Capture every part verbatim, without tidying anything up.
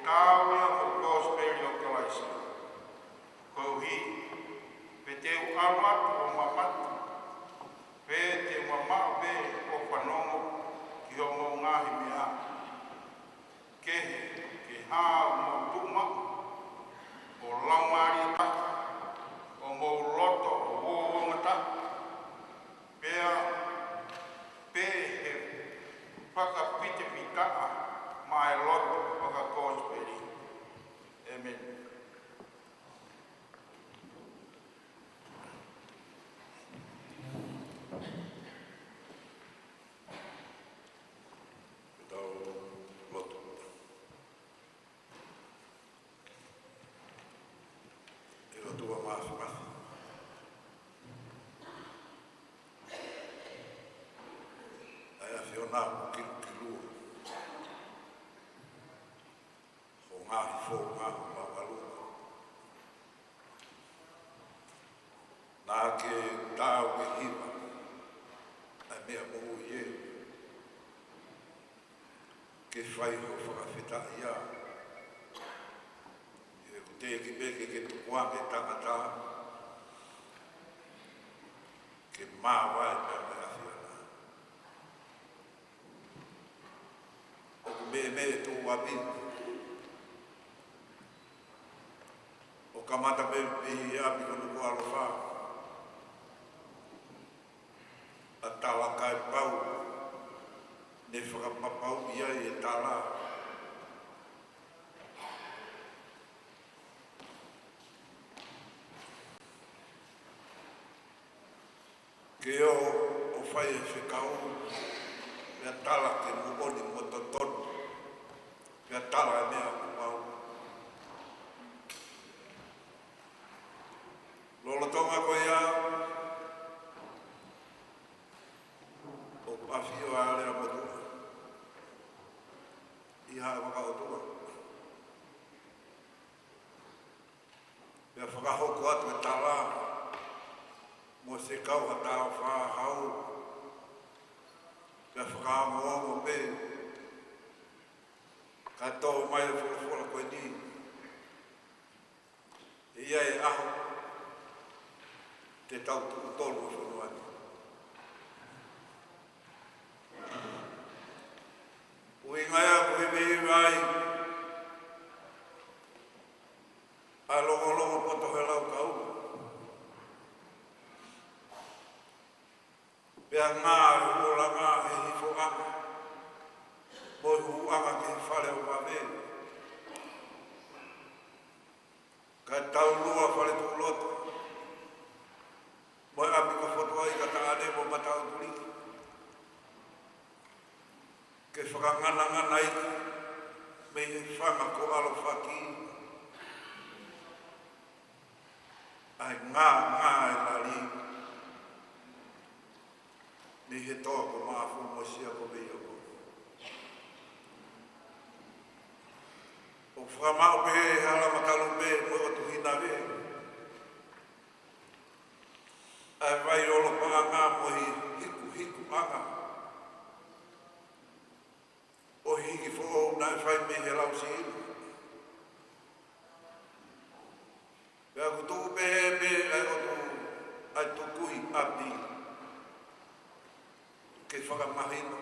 Tau ia mo e kosipeli ʻo Kalaisi. Koeʻuhi, pe te u ʻalu atu ʻo mamata, pe te u mamaʻo pē ʻo fanongo ki hoʻomou ngaahi meʻa kehe, ke hā hoʻomou tuʻu maʻu, ʻo laumālie taha, ʻo mou loto ʻo uouangataha, pea pehē fakapitepitaʻa maʻa e lotu fakakosipeli. ʻĒmeni. Tau lotu. ʻE ʻOtua Māfimafi, ʻa e ʻAfiona ʻoku kilukilua ho ngaahi founga ʻo māʻolunga. Naʻa ke taau ke hiva ʻa e meʻa moʻui ē, ke fai ho fakafetaʻi ia. He ʻoku teʻeki pē ke ke tukuange tangata ke māvae pea mo e ʻAfiona. ʻOku meimei tuʻuapi ʻo kamata mei he ʻapi ko Nukuʻalofa ʻa Talakaepau, ne fakapapauʻi ai e tala ke ō ʻo fai e fekau, pea tala ke moʻoni mo totonu, pea tala e meʻa ʻoku pau. Lolotonga ko ia, ʻoku ʻafio ʻa e Lea Motuʻa ʻi Haʻa Vakaʻotua. Pea fakahoko atu e tala mo e fekau ha taʻu fā hau. Pea fakaongoongo pē, ka tō mai e folofola ko eni, ʻe ʻi ai e ʻaho te tau tuʻu tolu ʻi he fonua ni. ʻUhinga ia ʻoku hivihivai ʻa e longolongo poto he laukau, pea ngā e huʻulanga he hifoʻanga, mo e hūʻanga ki he fale ʻo vave. Ka taulua fale tuʻuloto, mo e ʻapi ko Fotuaʻi ka taʻane mo Mataʻutuliki, ke fakangananganaʻi mei he fanga ko ʻAlofaki ʻa e ngā, ngā e lali mei he toa ko Maʻafu mo Sia ko Veioko. ʻOku fakamaʻu pē he hala matalupe mo e ʻotu hinave ʻa e vai ʻolopaʻanga mo e hikuhikuʻanga ʻo e hiki foʻou naʻe fai mei he Lausiʻi. Pea ʻoku tuʻu pehē pē ʻa e ʻotu, ʻa e tukuhi ʻapi ke fakamahino.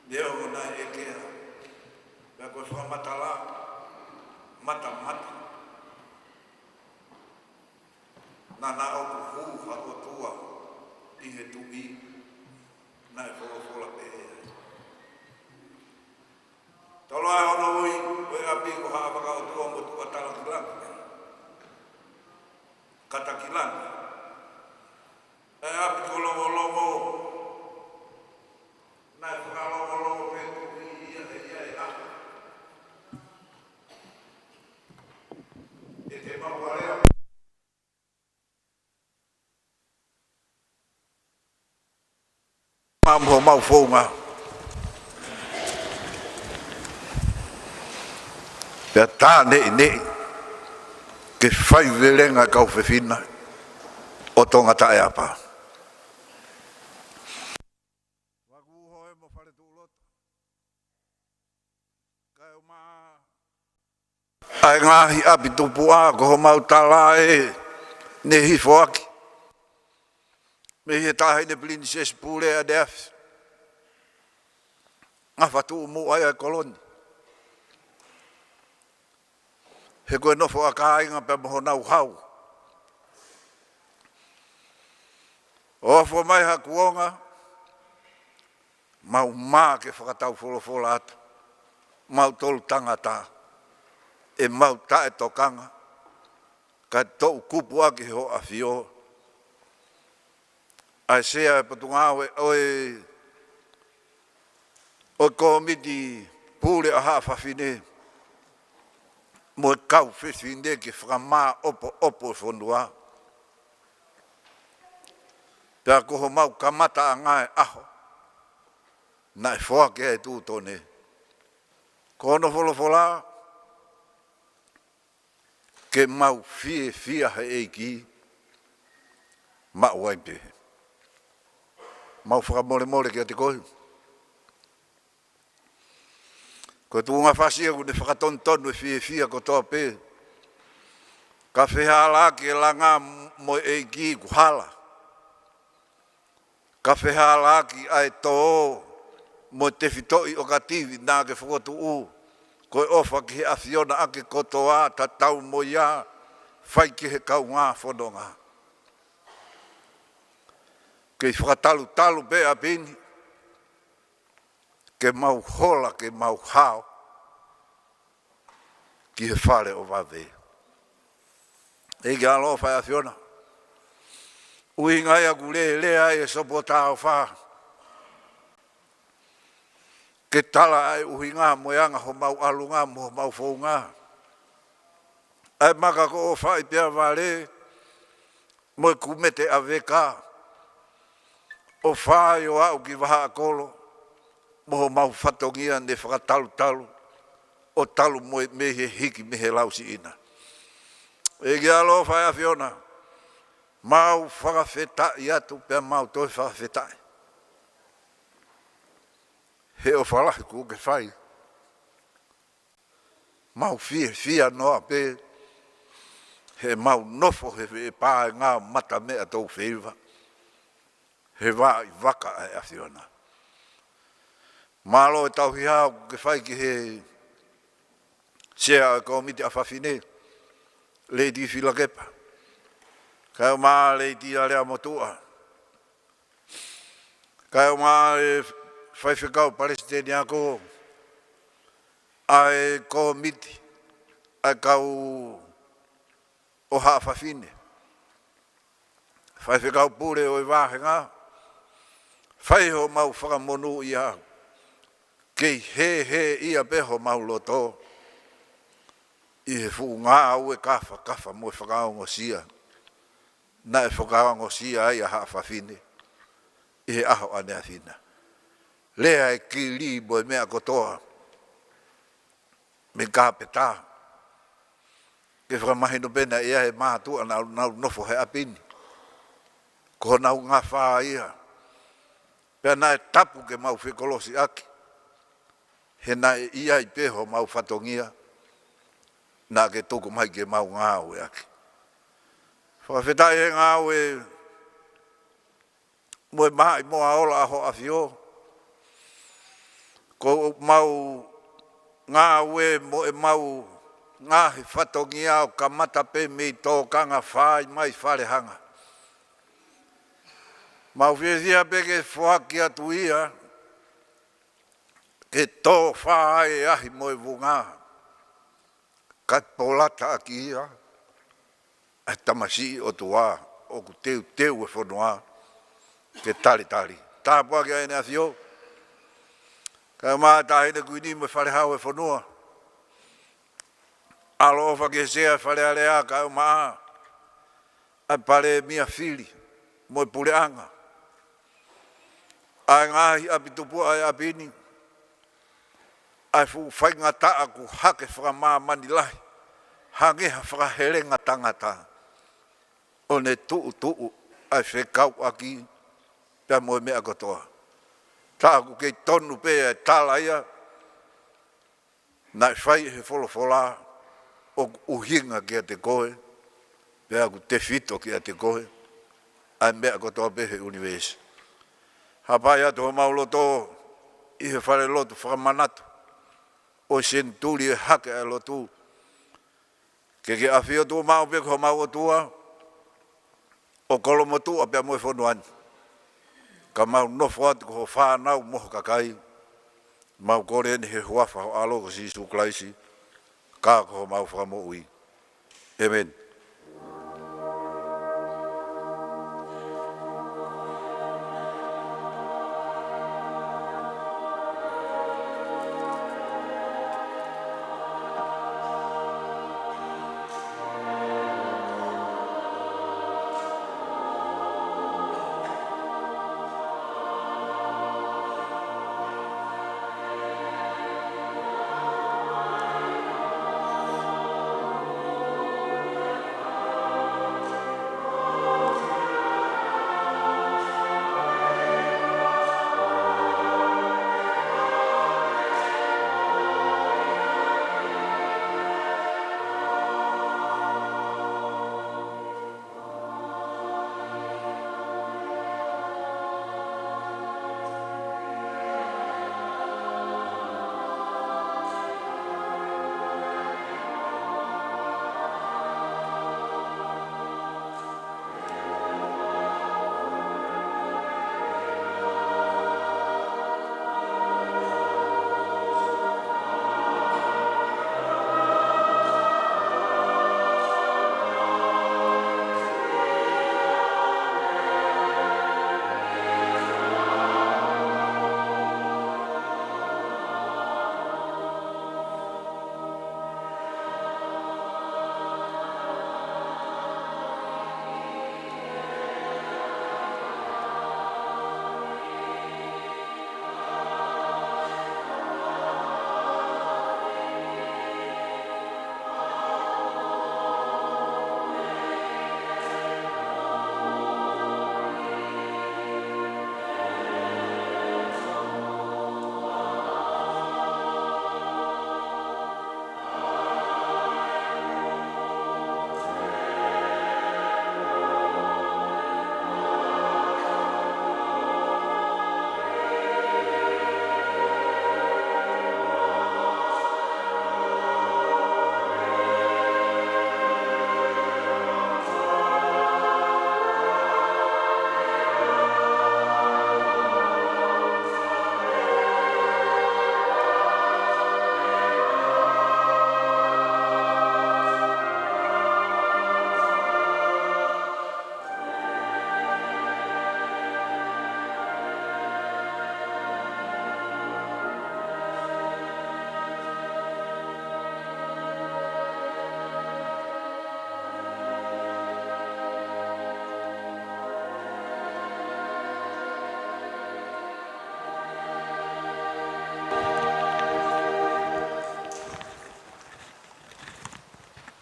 Neongo naʻe ʻekea, pea ko e fakamatala matamata, naʻa ʻoku hū ha ʻotua ʻi he tuʻi, naʻe folofola pehē ai. Tala ʻe hono ui, ko e ʻapi ko Haʻa Vakaʻotua Motuʻa Talakilangi, Katakilangi. ʻA e ʻapi ko Longolongo, naʻe fakalongolongo pē tuʻi ia he ʻi ai e ʻaho ʻe te mau alea. Maʻu homau founga. Pea tā neʻineʻi ke fai velenga e kau fefine ʻo Tongataʻeapa. Vakuuhoe mo Faletuʻuloto. Ka ʻa e ngaahi ʻapi tupuʻa ko homau tala ē ne hifo ʻaki mei he Taʻahine Pilinisesi Pule ʻaneafi, Ngafatuʻumuʻa ʻa e Koloni. He ko e nofo ʻa kāinga pea mo honau hau. ʻOfa mai ha kuonga, mau mā ke fakataufolofola atu, mau tolu tangata, ʻe mau taʻetokanga, ka toʻukupu ʻaki ʻe hoʻo ʻAfio ʻa e Sea ʻo e Potungāue ʻo e, ʻo e Kōmiti Pule ʻa Haʻa Fafine mo e kau fefine ke fakamāʻopoʻopo e fonua. Pea ko homau kamataʻanga e ʻaho naʻe foaki ai e tuʻutonē. Ko hono folofola, ke mau fiefia he ʻEiki, maʻu ai pē. Mau fakamolemole kiate koe. Ko e tuʻunga fasi ʻoku ne fakatonutonu e fiefia kotoa pē. Ka fehālaaki e langa mo e ʻEiki kuo hala. Ka fehālaaki ʻa e tō mo e tefitoʻi ʻo ka tivi naʻa ke fokotuʻu, ko e ʻofa ki he ʻAfiona ʻaki kotoa tatau mo ia, fai ki he kaungā fononga. Kei fakatalutalu pē ʻapi ni, ke mau hola, ke mau hao ki he fale ʻo vave. ʻEiki ʻaloʻofa ʻe ʻAfiona. ʻUhinga ia ʻoku lele ai e sopu ʻo Tāofa ke tala ʻa e ʻuhinga mo e anga homau ʻalunga mo homau founga. ʻA e maka ko ʻOfaʻi pea vale, mo e kumete ʻa Veka, ʻo fai ʻo aʻu ki Vahaʻakolo, mo homau fatongia ne fakatalutalu, ʻo talu mo e mei he hiki mei he lausiʻina. ʻEiki ʻaloʻofa ʻe ʻAfiona, mau fakafetaʻi atu pea mau toe fakafetaʻi he ʻofa lahi kuo ke fai. Mau fiefia noa pē he mau nofo he, he paenga mata meʻa tau feiva he vaʻi vaka ʻa e ʻAfiona. Mālō e tauhi hao kuo ke fai ki he Sea ʻo e Kōmiti ʻa Fafine, Lady Filakepa, kae ʻumaʻā Lady Alea Motuʻa, kae ʻumaʻā e Faifekau Palesiteni ako ʻa e Kōmiti ʻa e kau ʻo Haʻa Fafine, Faifekau Pule ʻo e vāhenga, fai homau fakamonūʻia, kei hēhēʻia pē homau loto ʻi he fuʻu ngāue kafakafa mo e fakaongosia naʻe fakaongosia ai ʻa Haʻa Fafine ʻi he ʻaho ʻaneafi na. Lea e kili mo e meʻa kotoa mei kāpeta, ke fakamahino pē naʻe ʻi ai e mātuʻa naʻa nau nofo he ʻapi ni, ko honau ngafa ia. Pea naʻe tapu ke mau fekolosiʻaki, he naʻe ʻi ai pē homau fatongia naʻa ke tuku mai ke mau ngāueʻaki. Fakafetaʻi he ngāue mo e maʻimoa ola ʻa hoʻo ʻAfio, ko ʻemau ngāue mo ʻemau ngaahi fatongia ʻo kamata pē mei tōkanga fai mai Falehanga. Mau fiefia pē ke foaki atu ia ke tō fā ai e ahi mo e vunga, kae polataʻaki ia ʻa e tamasiʻi ʻOtua ʻoku teuteu e fonua ke talitali. Tāpuaki ʻa ʻEne ʻAfio, kae ʻumaʻā e Taʻahine Kuini mo e Fale Hau ʻo e fonua. ʻAloʻofa ki he Sea ʻo e Fale Alea kae ʻumaʻā ʻa e Palēmia fili mo e puleʻanga, ʻa e ngaahi ʻapi tupuʻa ʻo e ʻapi ni, ʻa e fuʻu faingataʻa kuo hake fakamāmani lahi, hangē ha fakahelenga tangata, ʻo ne tuʻutuʻu ʻa e fekauʻaki pea mo e meʻa kotoa. Tā ʻoku kei tonu pē ʻa e tala ia naʻe fai ʻe he folofola, ʻoku ʻuhinga kiate koe, pea ʻoku tefito kiate koe ʻa e meʻa kotoa pē he ʻunivēsi. Hapai atu homau loto ʻi he falelotu fakamanatu ʻo e senituli ʻe hake ʻa e lotu. Ke ke ʻafio tuʻumaʻu pē ko homau ʻOtua ʻo kolomotuʻa pea mo e fonua ni. Ka mau nofo atu ko ho fānau mo ho kakai. Mau kole ni he huafa ho ʻAlo ko Sīsū Kalaisi, ka ko homau Fakamoʻui. ʻĒmeni.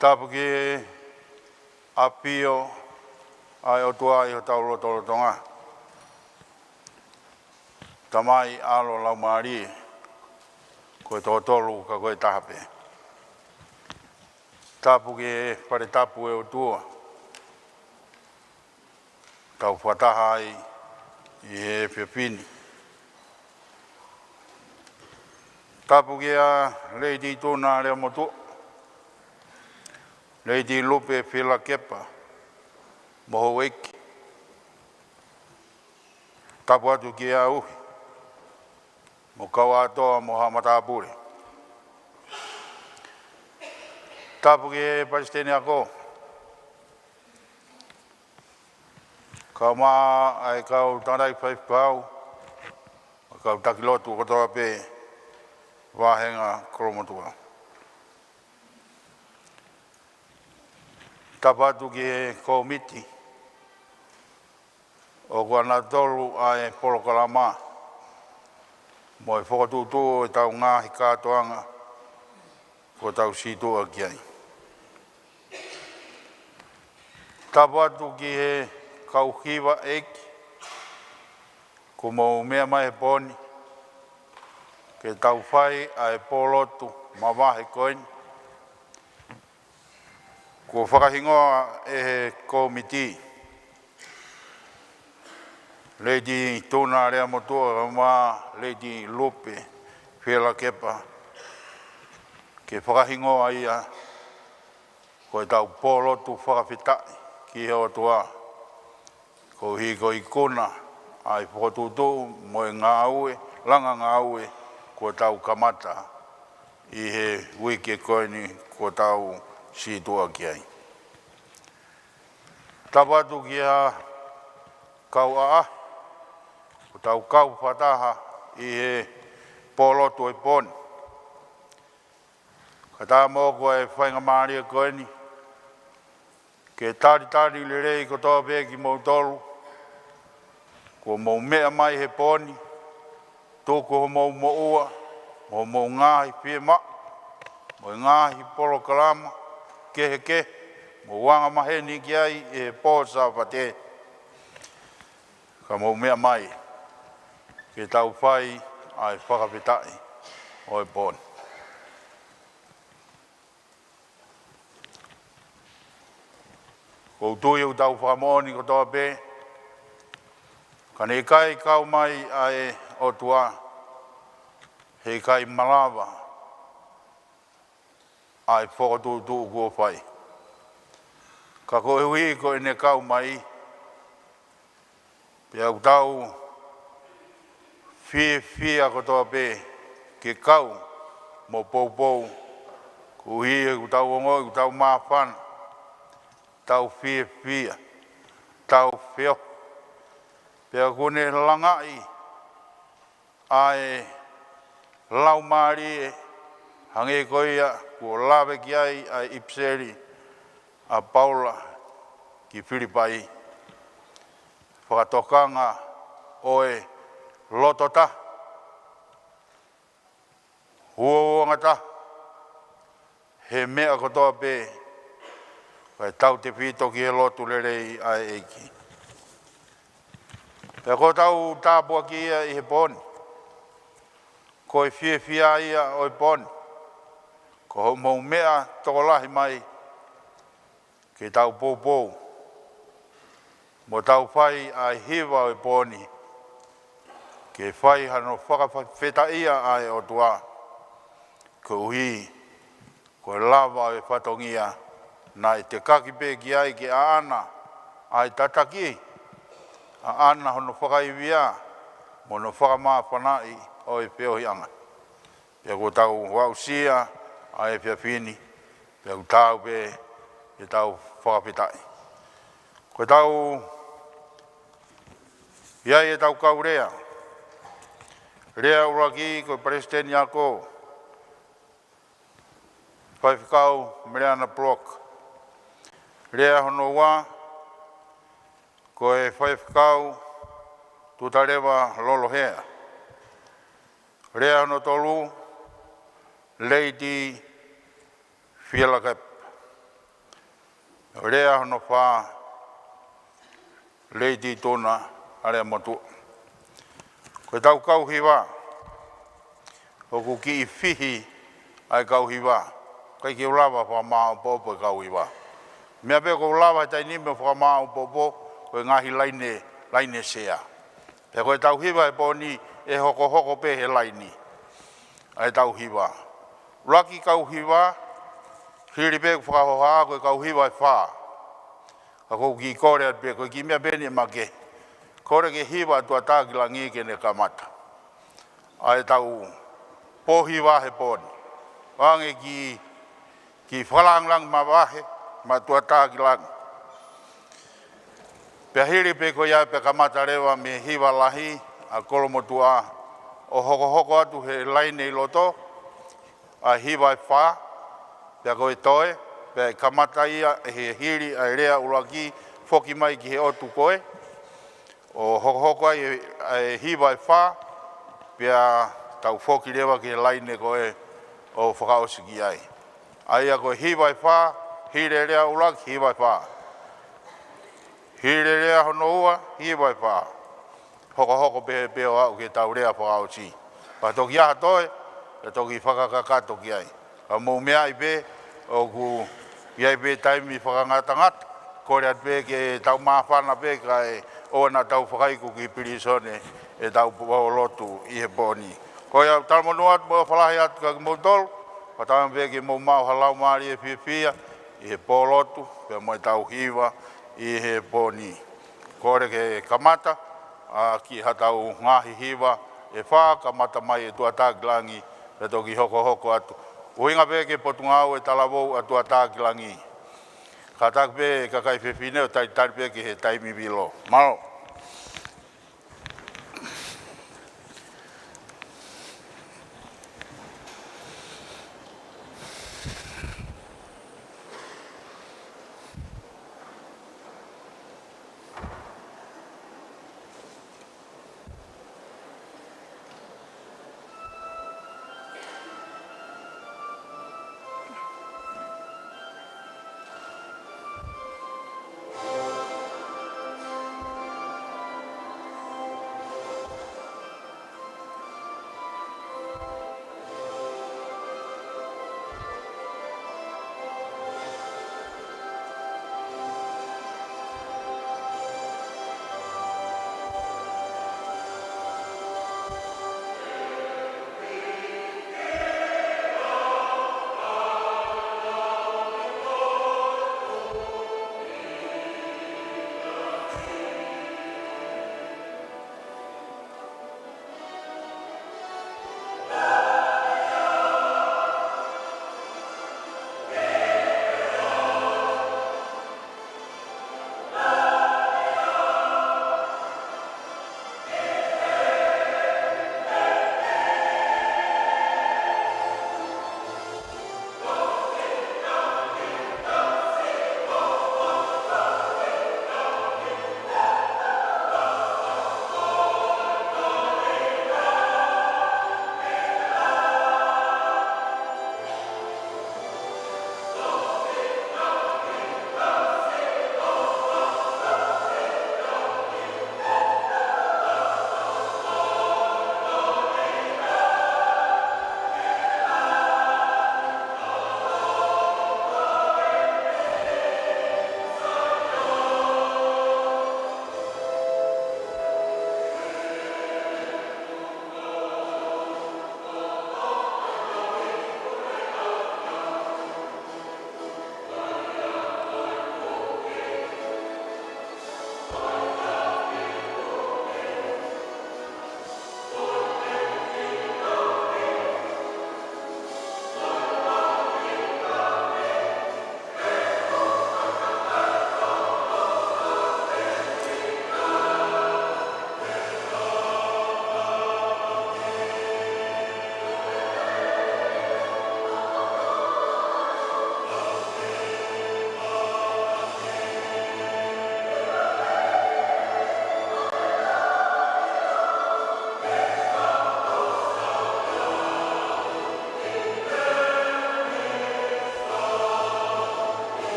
Tapu ki he ʻafio ʻa e ʻOtua ʻi hotau lotolotonga. Tamai, ʻAlo, Laumālie, ko e toko tolu ka ko e taha pē. Tapu ki he fale tapu ʻo e ʻOtua tau fakataha ai ʻi he efiafi ni. Tapu kia Lady Tuna Leamotuʻa, Lady Lupe Fielakepa, mo houʻeiki. Tapu atu kia Uhi mo Kauatoa mo haʻa matāpule. Tapu ki he palesiteni ako, kae ʻumaʻā ʻa e kau tangataʻeiki faifekau, kau taki lotu kotoa pē vāhenga kolomotuʻa. Tapu atu ki he kōmiti ʻoku ʻanatolu ʻa e polokalama mo e fokotuʻutuʻu ʻo ʻetau ngaahi kātoanga kuo tau sītuʻa ki ai. Tapu atu ki he kau hiva ʻeiki kuo mou meʻa mai he pō ni ke tau fai ʻa e pōlotu mavahe ko eni. Kuo fakahingoa ʻe he kōmiti Lady Tuna Leamotuʻa mo Lady Lupe Fielakepa ke fakahingoa ia ko ʻetau pōlotu fakafetaʻi ki he ʻOtua, koeʻuhi ko e ikuna ʻa e fokotuʻutuʻu mo e ngāue, langa ngāue kuo tau kamata ʻi he uike ko eni kuo tau situʻa ki ai. Tapu atu ki he kau ʻaʻahi kuo tau kau fakataha ʻi he pōlotu ʻo e pō ni. Kae ʻatā moʻoku ʻa e faingamālie ko eni ke talitali lelei kotoa pē kimoutolu kuo mou meʻa mai he pō ni, tuku homou moʻua mo homou ngaahi fiemaʻu mo e ngaahi polokalama kehekehe, mou angamaheni ki ai ʻi he pō Sāpate, ka mou meʻa mai ke tau fai ʻa e fakafetaʻi ʻo e pō ni. ʻOku ou tui ʻoku tau fakamoʻoni kotoa pē, ka ne ʻikai kau mai ʻa e ʻOtua, heʻikai malava ʻa e fokotuʻutuʻu kuo fai. Ka koeʻuhi ko ʻene kau mai, pea ʻoku tau fiefia kotoa pē ke kau mo poupou, koeʻuhi ʻoku tau ongoʻi ʻoku tau māfana, tau fiefia, tau feohi. Pea ʻoku ne langaʻi ʻa e laumālie, hangē ko ia kuo lave ki ai ʻa e ʻipiseli ʻa Paula ki Filipai, fakatokanga ʻo e loto taha, uouangataha he meʻa kotoa pē, kae tautefito ki he lotu lelei ʻa e ʻEiki. Pea ko ʻetau tāpuaki ia ʻi he pō ni, ko e fiefia ia ʻo e pō ni, ko hoʻomou meʻa tokolahi mai ke tau poupou mo tau fai ʻa e hiva ʻo e pō ni, ke fai hano fakafetaʻia ʻa e ʻOtua, koeʻuhi ko e lava ʻo e fatongia naʻe tekaki pē ki ai ke ʻaʻana ʻa e tataki, ʻaʻana hono fakaivia mo hono fakamāfanaʻi ʻo e feohiʻanga. Pea kuo tau aʻusia ʻa e efiafi ni, pea ʻoku taau pē ke tau fakafetaʻi. Ko ʻetau ʻi ai ʻetau kau lea. Lea ʻuluaki ko e Palesiteni Ako, Faifekau Meleana Block. Lea hono ua ko e Faifekau Tutaleva Lolohea. Lea hono tolu, Lady Fielakepa. Lea hono fā, Lady Tuna Leamotuʻa. Ko ʻetau kau hiva, ʻoku kiʻi fihi ʻa e kau hiva. ʻIkai ke u lava fakamāʻopoʻopo e kau hiva. Meʻa pē ʻoku ou lava he taimi ni ʻo fakamāʻopoʻopo, ko e ngaahi laine, laine sea. Pea ko ʻetau hiva he pō ni ʻe hokohoko pē he laini ʻa ʻetau hiva. ʻUluaki kau hiva, hili pē ʻeku fakahohaʻa ko e kau hiva ʻe fā. Ka ʻoku ou kiʻi kole atu pē, ko e kiʻi meʻa pē eni ʻe makehe. Kole ke hiva ʻa Tuʻatākilangi ke ne kamata ʻa ʻetau pō hiva he pō ni. ʻO hangē kiʻi, kiʻi fakalāngilangi mavahe maʻa Tuʻatākilangi. Pea hili pē ko ia pea kamata leva mei he hiva lahi ʻa Kolomotuʻa ʻo hokohoko atu he laine ʻi loto, ʻa e hiva ʻe fā, pea ko e toe, pea ʻe kamata ia he hili ʻa e lea ʻuluaki, foki mai ki he ʻotu ko ē, ʻo hokohoko ai ʻa e hiva ʻe fā, pea tau foki leva ki he laine ko ē ʻo fakaʻosi ki ai. ʻA ia ko e hiva ʻe fā, hili e lea ʻuluaki, hiva ʻe fā. Hili e lea hono ua, hiva ʻe fā. Hokohoko pē pea ʻo aʻu ki heʻetau lea fakaʻosi. Pea toki ʻi ai ha toe, pea toki fakakakato ki ai. Ka mou meaʻi pē, ʻoku ʻI ai pē taimi fakangatangata, kole atu pē ke tau māfana pē kae ʻoua naʻa tau fakaiku ki pilīsone ʻetau pōlotu ʻi he pō ni. Ko ia ʻoku talamonū atu mo fakalahi atu kiate kimoutolu, pea tau pē ke mou maʻu ha laumālie fiefia ʻi he pōlotu, pea mo ʻetau hiva ʻi he pō ni. Kole ke kamata, ʻa, ki haʻatau ngaahi hiva ʻe fā, kamata mai ʻe Tuʻatākilangi, pea toki hokohoko atu. ʻUhinga pē ki he Potungāue Talavou ʻa Tuʻatākilangi. Kātaki pē kakai fefine ʻo talitali pē ki he taimi vilo. Mālō.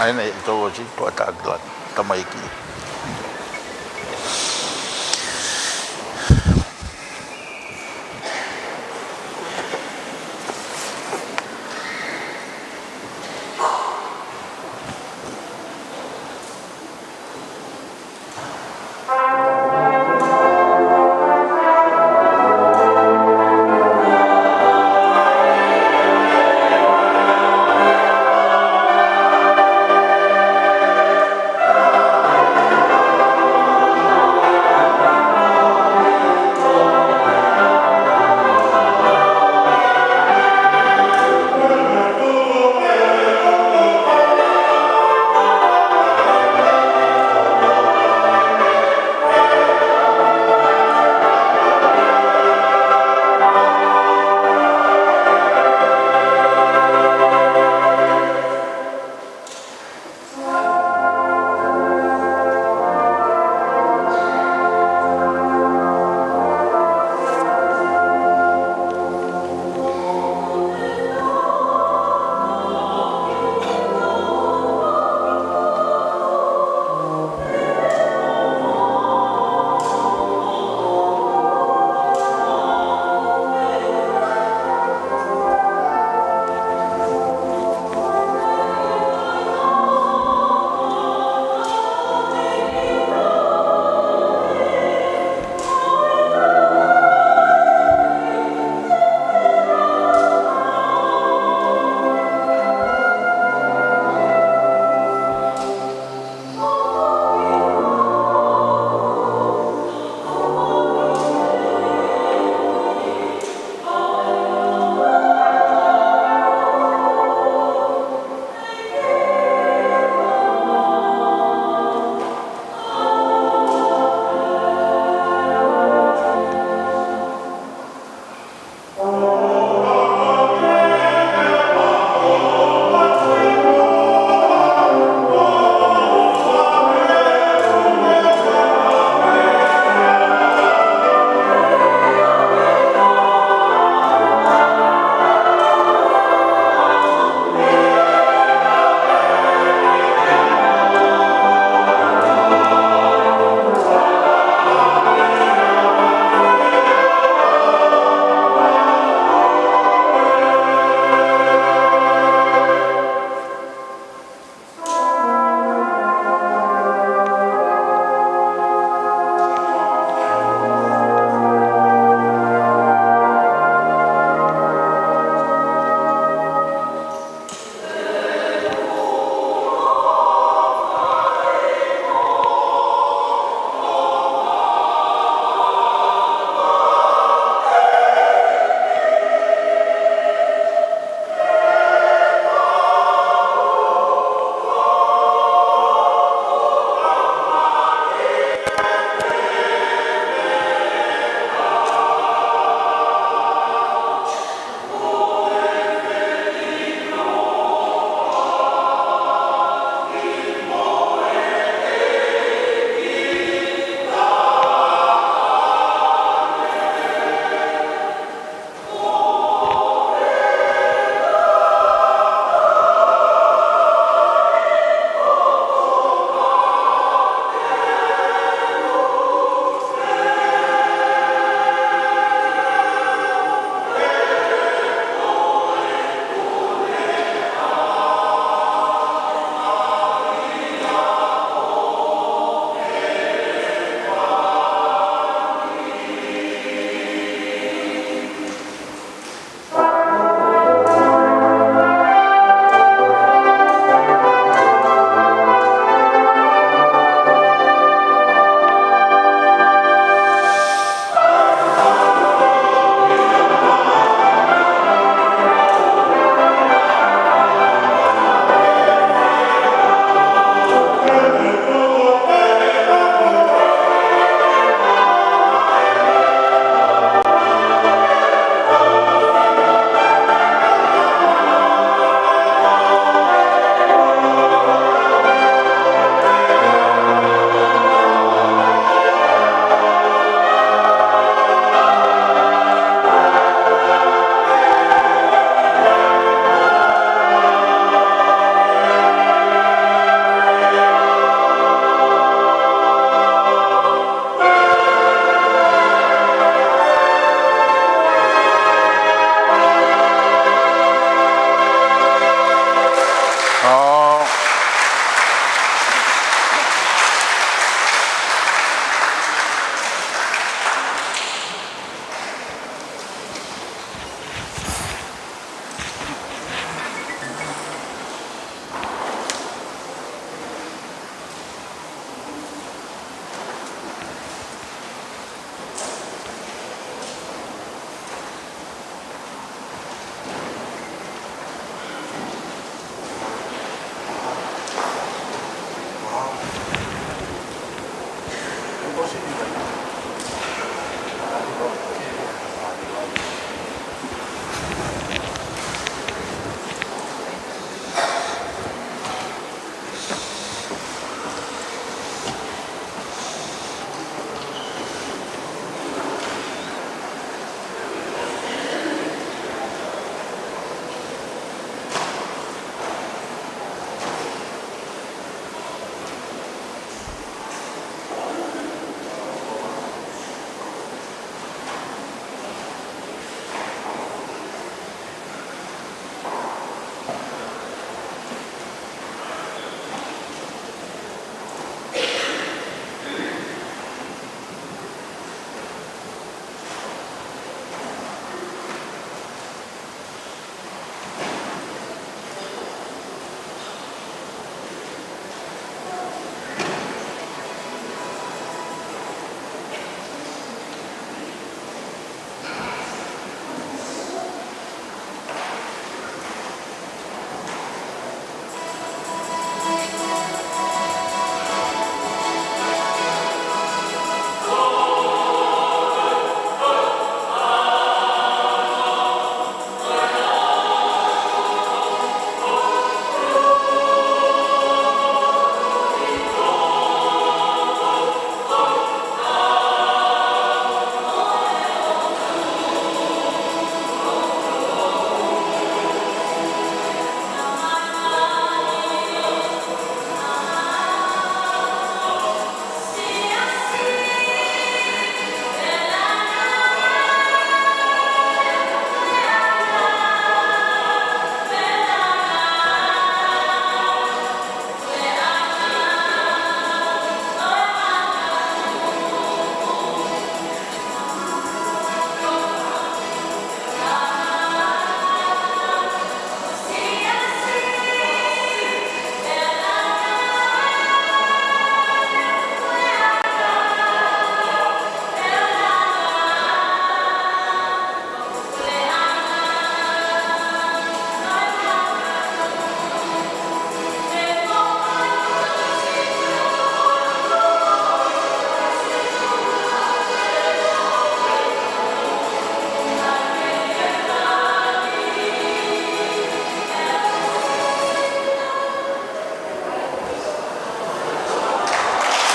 ʻA ena ʻi tō ʻosi, ko e tākila, tamaiki.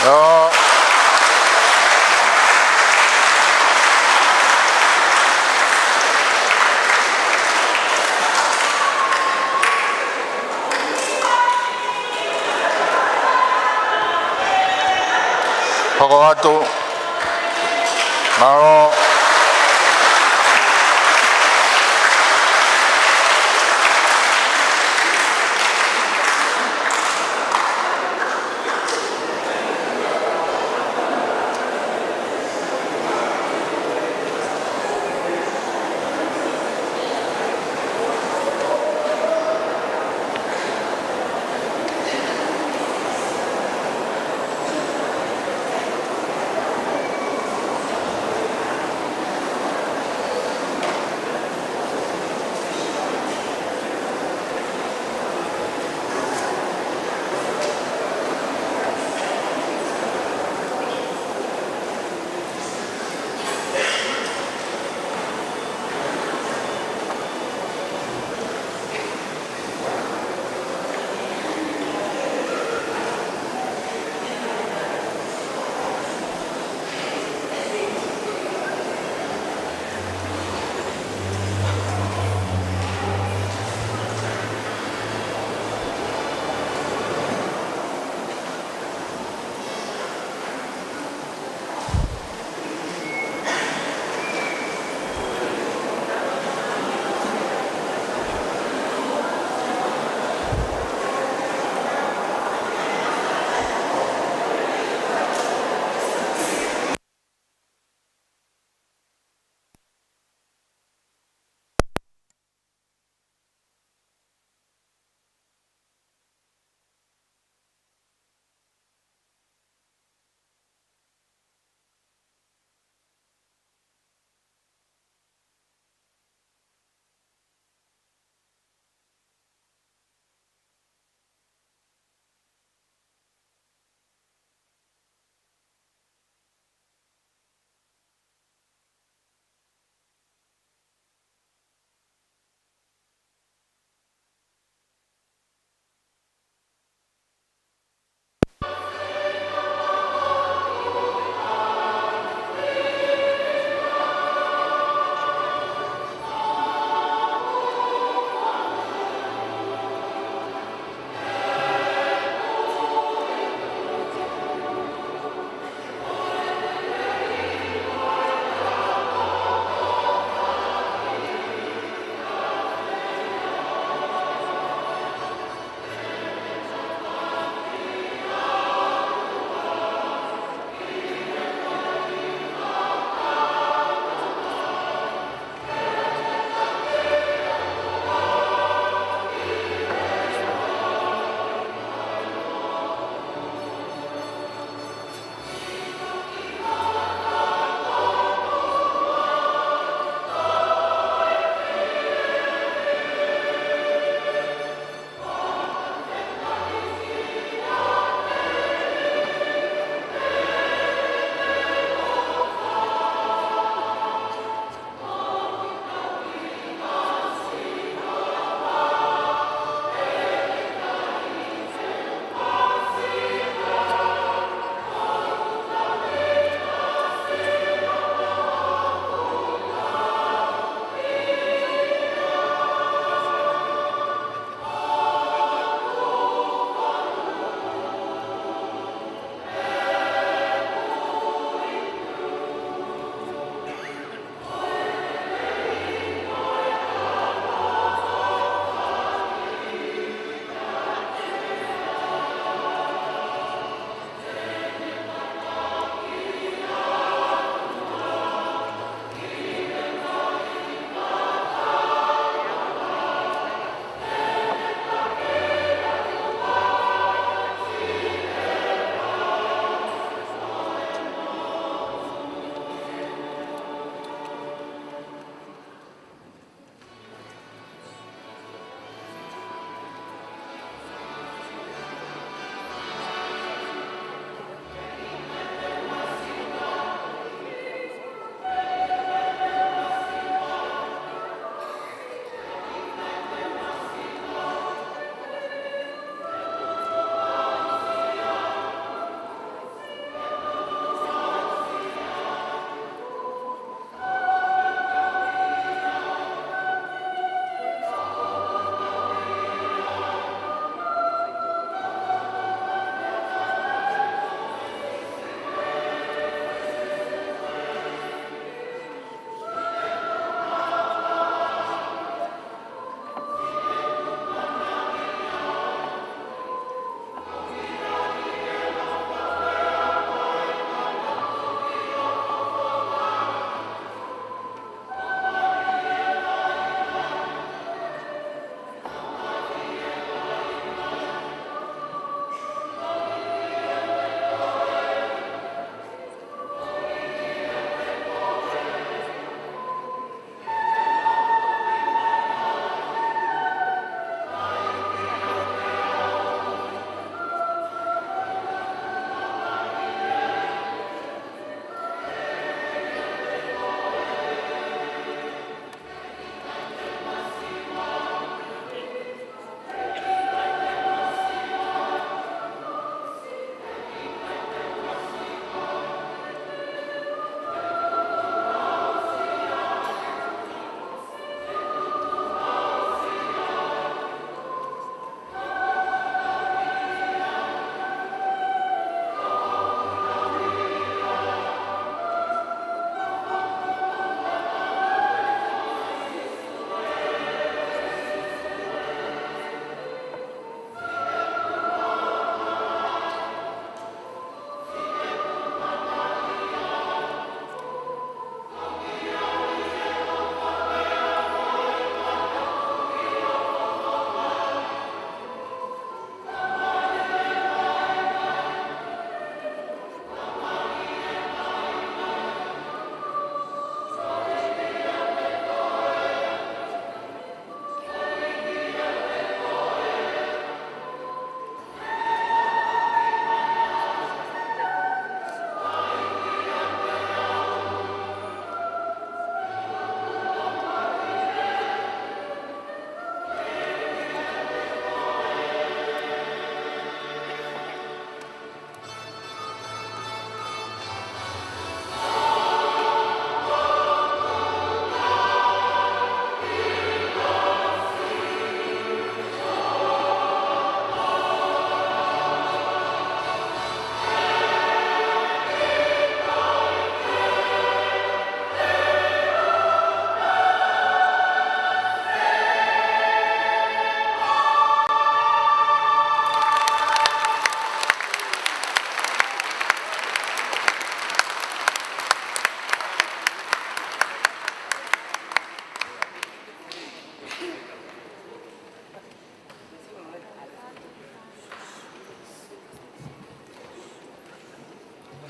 Mālō. Hoko atu. Mālō.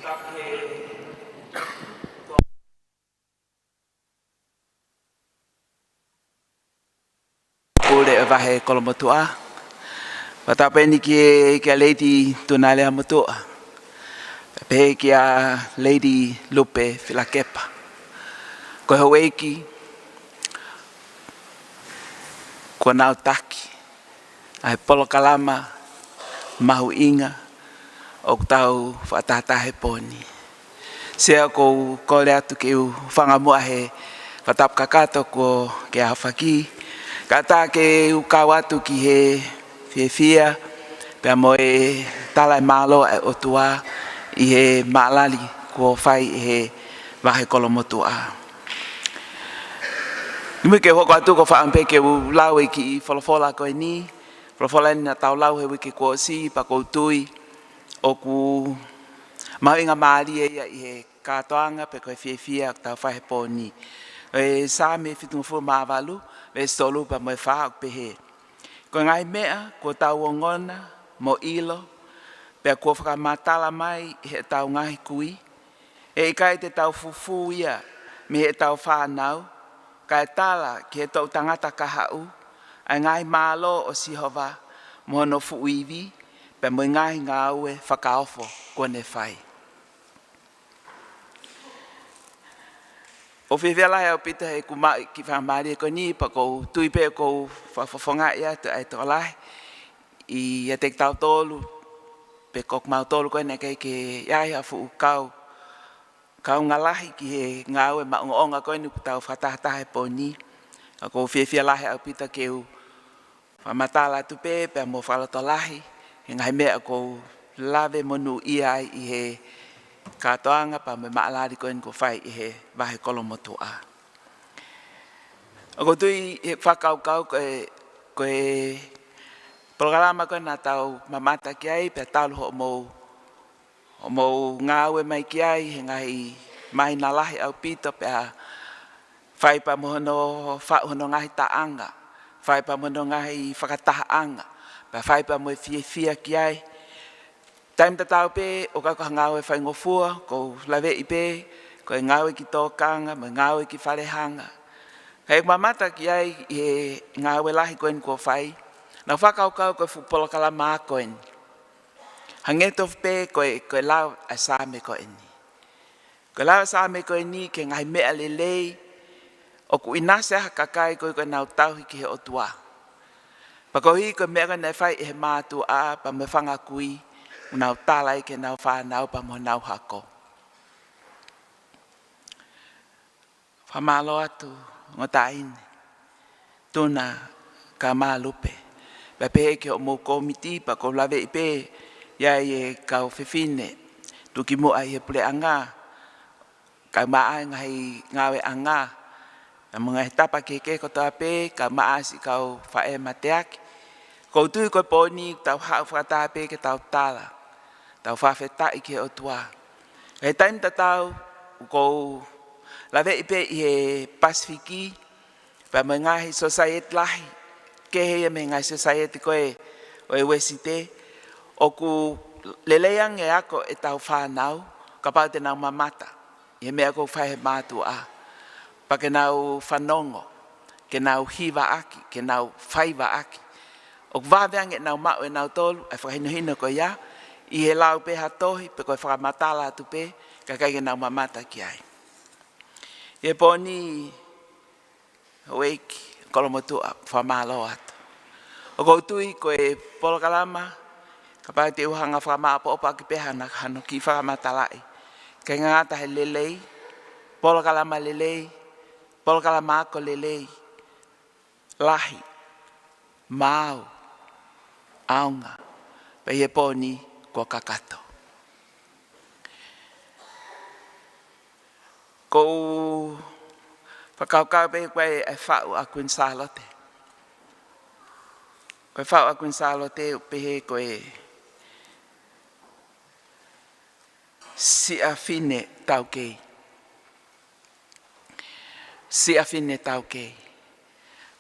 Pule ʻo e Vahe Kolomotuʻa. Fakatapu eni ki he, kia Lady Tunalea Motuʻa. Pehē kia Lady Lupe Filakepa. Ko e houʻeiki, kuo nau taki ʻa e polokalama mahuʻinga ʻoku tau fakatahataha he pō ni. Sea, ʻoku ou kole atu ke u hūfanga muʻa he fakatapu kakato kuo ke aofaki, kae ʻatā ke u kau atu ki he fiefia pea mo e tala ʻa e mālō ʻa e ʻOtua ʻi he maʻalali kuo fai ʻe he Vahe Kolomotuʻa. Kimuʻa ke u hoko atu, ʻoku ou fakaʻamu pē ke u lau e kiʻi folofola ko eni. Folofola eni naʻa tau lau he uike kuo ʻosi, pea ʻoku ou tui ʻoku mahuʻinga mālie ia ʻi he kātoanga pe ko e fiefia ʻoku tau fai he pō ni. ʻE Saame fitungofulu mā valu, veesi tolu pea mo e fā, ʻoku pehē: Ko e ngaahi meʻa kuo tau ongona mo ʻilo, pea kuo fakamatala mai ʻe heʻetau ngaahi kui, ʻe ʻikai te tau fufū ia mei heʻetau fānau, kae tala ki he toʻu tangata kahaʻu ʻa e ngaahi mālō ʻo Sihova mo hono fuʻu ivi, pea mo e ngaahi ngāue fakaofo kuo ne fai. ʻOku fiefia lahi ʻaupito he kuo maʻu e kiʻi faingamālie ko eni, pea ʻoku ou tui pē ʻoku ou fakafofongaʻi atu ʻa e tokolahi ʻiate kitautolu, pe ko kimautolu ko ē naʻe ʻikai ke ʻi ai ha fuʻu kau, kaungā lahi ki he ngāue maʻongoʻonga ko eni ʻoku tau fakatahataha he pō ni. Ka ʻoku ou fiefia lahi ʻaupito ke u fakamatala atu pē, pea mo fakalotolahi he ngaahi meʻa ʻoku ou lave monūʻia ai ʻi he kātoanga pea mo e maʻalali ko eni kuo fai ʻe he Vahe Kolomotuʻa. ʻOku ou tui he fakakaukau ko e, ko e polokalama ko ē naʻa tau mamata ki ai, pea talu hoʻomou, hoʻomou ngāue mai ki ai he ngaahi māhina lahi ʻaupito, pea fai pea mo hono faʻu hono ngaahi taʻanga, fai pea mo hono ngaahi fakatahaʻanga, pea fai pea mo e fiefia ki ai. Taimi tatau pē ʻoku ʻikai ko ha ngāue faingofua, ʻoku ou laveʻi pē ko e ngāue ki tōkanga mo e ngāue ki falehanga. Ka ʻi heʻeku mamata ki ai ʻi he ngāue lahi ko eni kuo fai, naʻá ku fakakaukau ko e fuʻu polokalama ko eni, hangē tofu pē ko e, ko e lau ʻa e Saame ko eni. Ko e lau ʻa e Saame ko eni ki he ngaahi meʻa lelei ʻoku ʻinasi ai ha kakai koeʻuhi ko ʻenau tauhi ki he ʻOtua. Pea koeʻuhi ko e meʻa ko ē naʻe fai ʻe he mātuʻa pea mo e fanga kui, ʻoku nau tala ai ki heʻenau fānau pea mo honau hako. Fakamālō atu, ongo taʻahine Tuna kae ʻumaʻā Lupe. Pea pehē ki hoʻomou kōmiti, pea ʻoku ou laveʻi pē ʻi ai e kau fefine tuʻukimuʻa ʻi he puleʻanga, kae ʻumaʻā e ngaahi ngāueʻanga, pea mo e ngaahi tapa kehekehe kotoa pē, kae ʻumaʻā siʻi kau faʻē mateaki. ʻOku ou tui ko e pō ni tau haʻu fakataha pē ke tau tala, tau fakafetaʻi ki he ʻOtua. He taimi tatau, ʻoku ou laveʻi pē ʻi he Pasifiki, pea mo e ngaahi sōsaieti lahi, kehe ia mei he ngaahi sōsaieti ko ē ʻo e Uēsite, ʻoku lelei ange e ako ʻetau fānau kapau te nau mamata ʻi he meʻa ʻoku fai ʻe he mātuʻa. Pea ke nau fanongo, ke nau hivaʻaki, ke nau faivaʻaki. ʻOku vave ange ʻenau maʻu ʻe nautolu ʻa e fakahinohino ko ia ʻi he lau pē ha tohi pe ko e fakamatala atu pē, kae ʻikai ke nau mamata ki ai. ʻI he pō ni, Houʻeiki Kolomotuʻa, fakamālō atu. ʻOku ou tui ko e polokalama, kapau te u hanga ʻo fakamāʻopoʻopo ʻaki pē hano, hano kiʻi fakamatalaʻi, ʻikai ngata he lelei, polokalama lelei, polokalama ako lelei, lahi, maau, ʻaonga, pea ʻi he pō ni kuo kakato. ʻOku ou fakakaukau pē ko e, e faʻu ʻa Kuini Sālote. Ko e faʻu ʻa Kuini Sālote ʻoku pehē ko e siʻa fine taukei. Siʻa fine taukei.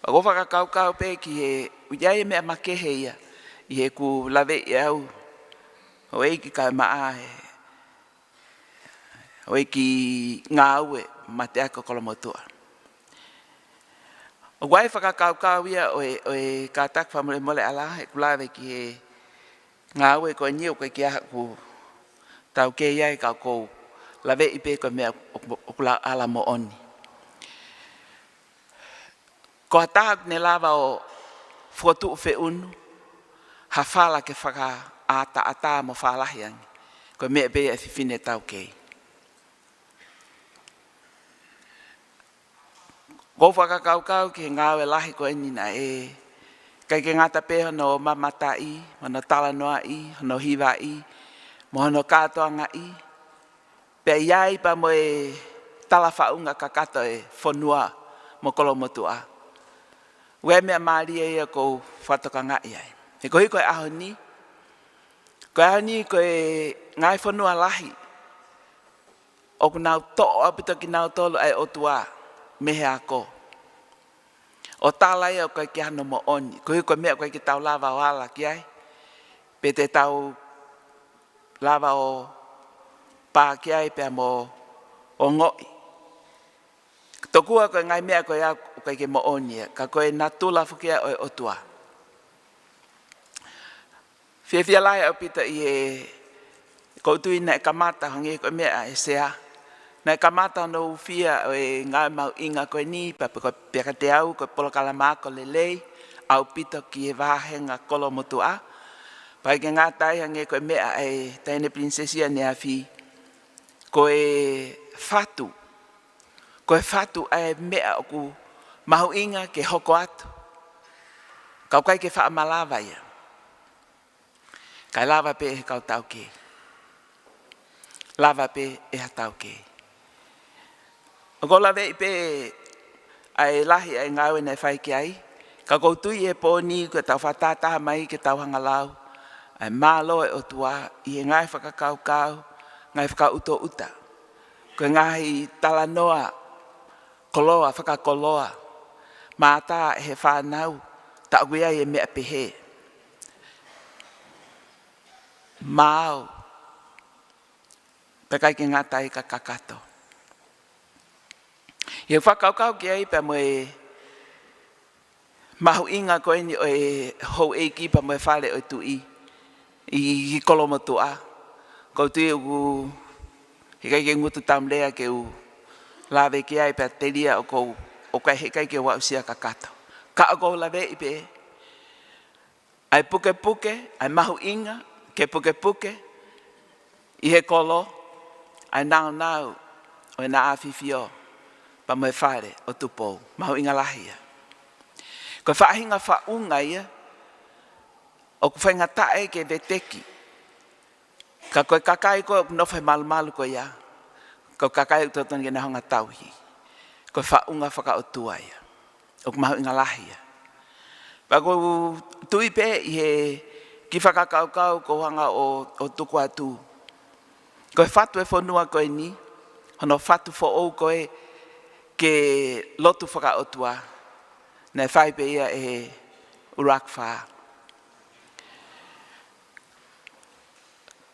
ʻOku ou fakakaukau pē ki he, ʻoku ʻi ai e meʻa makehe ia ʻi heʻeku laveʻi ʻe au, houʻeiki kae ʻumaʻā e ʻo e kiʻi ngāue mateaki ʻo Kolomotuʻa. ʻOku ʻi ai e fakakaukau ia ʻo e, ʻo e kātaki fakamolemole ʻa e lahi, ʻeku lave ki he ngāue ko eni ʻoku ʻikai ke ʻi ai haʻaku taukei ai ka ʻoku ou laveʻi pē ko e meʻa ʻoku, ʻoku lau ʻala moʻoni. Ko ha taha ʻoku ne lava ʻo fokotuʻu feʻunu ha fala ke fakaʻataʻatā mo fālahi ange, ko e meʻa pē ia ʻa e fefine taukei. ʻOku ou fakakaukau ki he ngāue lahi ko eni naʻe ʻikai ke ngata pē hono mamataʻi, hono talanoaʻi, hono hivaʻi, mo hono kātoangaʻi, pea ʻi ai pea mo e talafaʻunga kakato ʻa e fonua mo Kolomotuʻa. ʻOku ʻi ai e meʻa mālie ia ʻoku ou fakatokangaʻi ai. He koeʻuhi ko e ʻaho ni, ko e ʻaho ni ko e ngaahi fonua lahi ʻoku nau toʻo ʻaupito kinautolu ʻa e ʻOtua mei he ako. ʻO tala ia ʻoku ʻikai ke ʻi ai hano moʻoni. Koeʻuhi ko e meʻa ʻoku ʻikai ke tau lava ʻo ala ki ai, pe te tau lava ʻo pā ki ai pea mo ongoʻi. Tokua ko e ngaahi meʻa ko ia ʻoku ʻikai ke moʻoni ia, ka ko e natula foki ia ʻo e ʻOtua. Fiefia lahi ʻaupito ʻi he, ʻoku ou tui naʻe kamata, hangē ko e meʻa ʻa e Sea, naʻe kamata hono ʻufiʻi ʻo e ngāue mahuʻinga ko eni, pea pe ko, pea kiate au, ko e polokalama ako lelei ʻaupito ki he vāhenga Kolomotuʻa. Pea ʻikai ke ngata ai, hangē ko e meʻa ʻa e Taʻahine Pilinisesi ʻaneafi, ko e fatu, ko e fatu ʻa e meʻa ʻoku mahuʻinga ke hoko atu. Ka ʻoku ʻikai ke faʻa malava ia. Kae lava pē ʻe he kau taukei. Lava pē ʻe ha taukei. ʻOku ou laveʻi pē ʻa e lahi ʻa e ngāue naʻe fai ki ai. Ka ʻoku ou tui he pō ni ko e tau fakatahataha mai ke tau hanga ʻo lau ʻa e mālō ʻo e ʻOtua ʻi he ngaahi fakakaukau, ngaahi fakaʻutoʻuta. Ko e ngaahi talanoa koloa, fakakoloa, mātā ʻe he fānau, tā ʻoku ʻi ai e meʻa pehē. Maau, pea ʻikai ke ngata ai ka kakato. ʻI he fakakaukau ki ai pea mo e mahuʻinga ko eni ʻo e houʻeiki pea mo e fale ʻo e tuʻi ʻi, ʻi Kolomotuʻa. ʻOku ou tui ʻoku ʻikai ke ngutu taumlea ke u lave ki ai pea telia ʻoku ou, ʻoku ʻikai, heʻikai ke u aʻusia kakato. Ka ʻoku ou laveʻi pē ʻa e pukepuke, ʻa e mahuʻinga ke pukepuke ʻi he kolo ʻa e nāunau ʻo ʻEna ʻAfifio pea mo e fale ʻo Tupou. Mahuʻinga lahi ia. Ko e faʻahinga faʻunga ia ʻoku faingataʻa ke veteki. Ka ko e kakai ko ē ʻoku nofo he malumalu ko ia, ko e kakai ʻoku totonu ke nau hanga ʻo tauhi. Ko e faʻunga fakaʻotua ia. ʻOku mahuʻinga lahi ia. Pea ʻoku ou tui pē ʻi he kiʻi fakakaukau ʻoku ou hanga ʻo, ʻo tuku atu, ko e fatu ʻo e fonua ko eni, hono fatu foʻou ko ē ke lotu fakaʻotua, naʻe fai pē ia ʻe he ʻUluaki Fā.